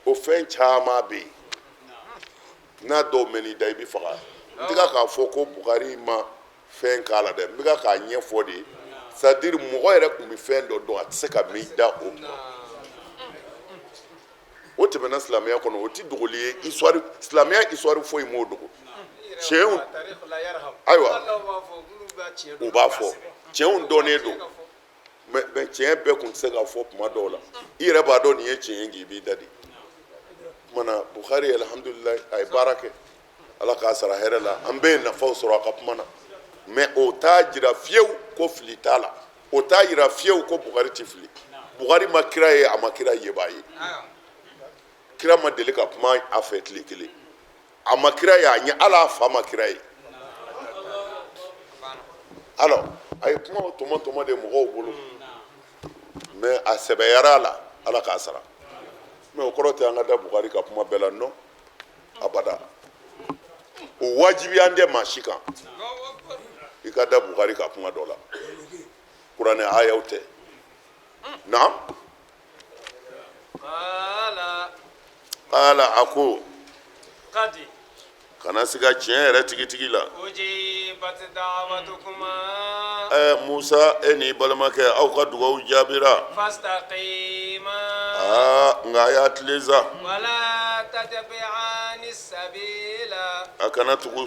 O fɛn caman bɛ yen, n'a dɔw mɛn'i da, i bɛ faga. N tɛ k'a fɔ ko Buhari ma fɛn k'a la dɛ, n bɛ k'a ɲɛfɔ de, c'est à dire mɔgɔ yɛrɛ tun bɛ fɛn dɔ dɔn, a tɛ se ka mɛn i da o kuma. O tɛmɛna silamɛya kɔnɔ, o tɛ dogoli ye. Histoire, silamɛya histoire foyi m'o dogo. Tiɲɛw, ayiwa, u b'a fɔ tiɲɛw dɔnnen don, mais tiɲɛ bɛɛ tun tɛ se ka fɔ kuma dɔw la. I yɛrɛ b'a dɔn nin ye tiɲɛ ye, k'i b'i da di kuma na. Buhari, alhamdulilayi, a ye baara kɛ, Ala k'a sara hɛrɛ la. An bɛɛ ye nafaw sɔrɔ a ka kuma na, mais o t'a jira fiyewu ko fili t'a la. O t'a jira fiyewu ko Buhari tɛ fili. Buhari ma kira ye, a ma kira yebaa ye. Kira ma deli ka kuma a fɛ tile kelen. A ma kira ye a ɲɛ, hali a fa ma kira ye. Alors a ye kuma tɔmɔ tɔmɔ de mɔgɔw bolo, mais a sɛbɛyara a la, Ala k'a sara. Mais o kɔrɔ tɛ an ka da Buhari ka kuma bɛɛ la, non, abada. O wajibiya tɛ maa si kan i ka da Buhari ka kuma dɔ la. Kuranɛ ayaw tɛ. Naam. Qala, a ko kana siga tiɲɛ yɛrɛ tigitigi la. Ɛ Musa, e n'i balimakɛ, aw ka dugawu jaabira. Aa, nka a y'a tilen sa. A kana tugu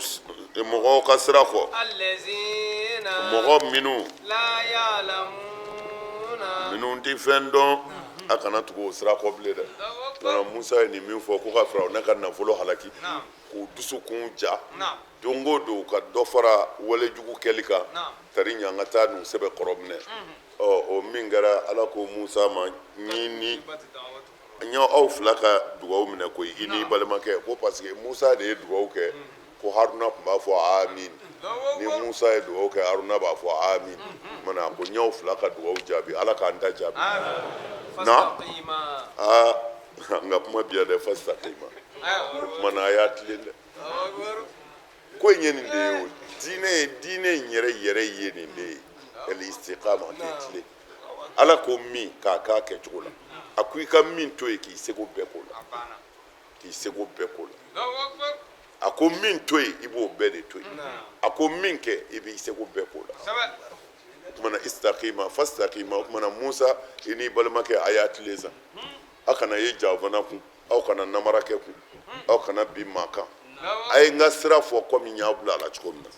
mɔgɔw ka sira kɔ, mɔgɔ minnu tɛ fɛn dɔn. A kana tugu o sira kɔ bilen dɛ. Nana Musa ye nin min fɔ ko ka Firawuna ka nafolo halaki, k'u dusukun ja don o don ka dɔ fara walejugu kɛli kan, tari ɲangata n'u sɛbɛkɔrɔ minɛ. Ɔ, o min kɛra, Ala ko Musa ma ni ni n y'aw fila ka dugawu minɛ koyi, i n'i balimakɛ, ko parce que Musa de ye dugawu kɛ, ko Haruna tun b'a fɔ amin. Ni Musa ye dugawu kɛ, Haruna b'a fɔ amin. Mana ko n y'aw fila ka dugawu jaabi, Ala k'an ta jaabi. Na aa, n ka kuma bi yan dɛ, fastaqima. O tuma na a y'a tilen dɛ, ko in ye nin de ye. O diinɛ ye, diinɛ in yɛrɛ yɛrɛ ye nin de ye, al istiqama, k'i tilen. Ala ko min k'a k'a kɛcogo la, a ko i ka min to yen, k'i seko bɛɛ k'o la, k'i seko bɛɛ k'o la. A ko min to yen, i b'o bɛɛ de to yen. A ko min kɛ, i b'i seko bɛɛ k'o la. O tuma na istaqima, fastaqima. O tuma na Musa, i n'i balimakɛ, a y'a tilen sa. Aw kana ye janfana kun, aw kana namara kɛ kun, aw kana bin maa kan. A ye n ka sira fɔ komi n y'aw bila a la cogo min na.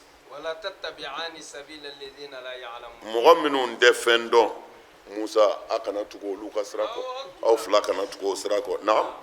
Mɔgɔ minnu tɛ fɛn dɔn, Musa, a kana tugu olu ka sira kɔ, aw fila kana tugu o sira kɔ. Naam.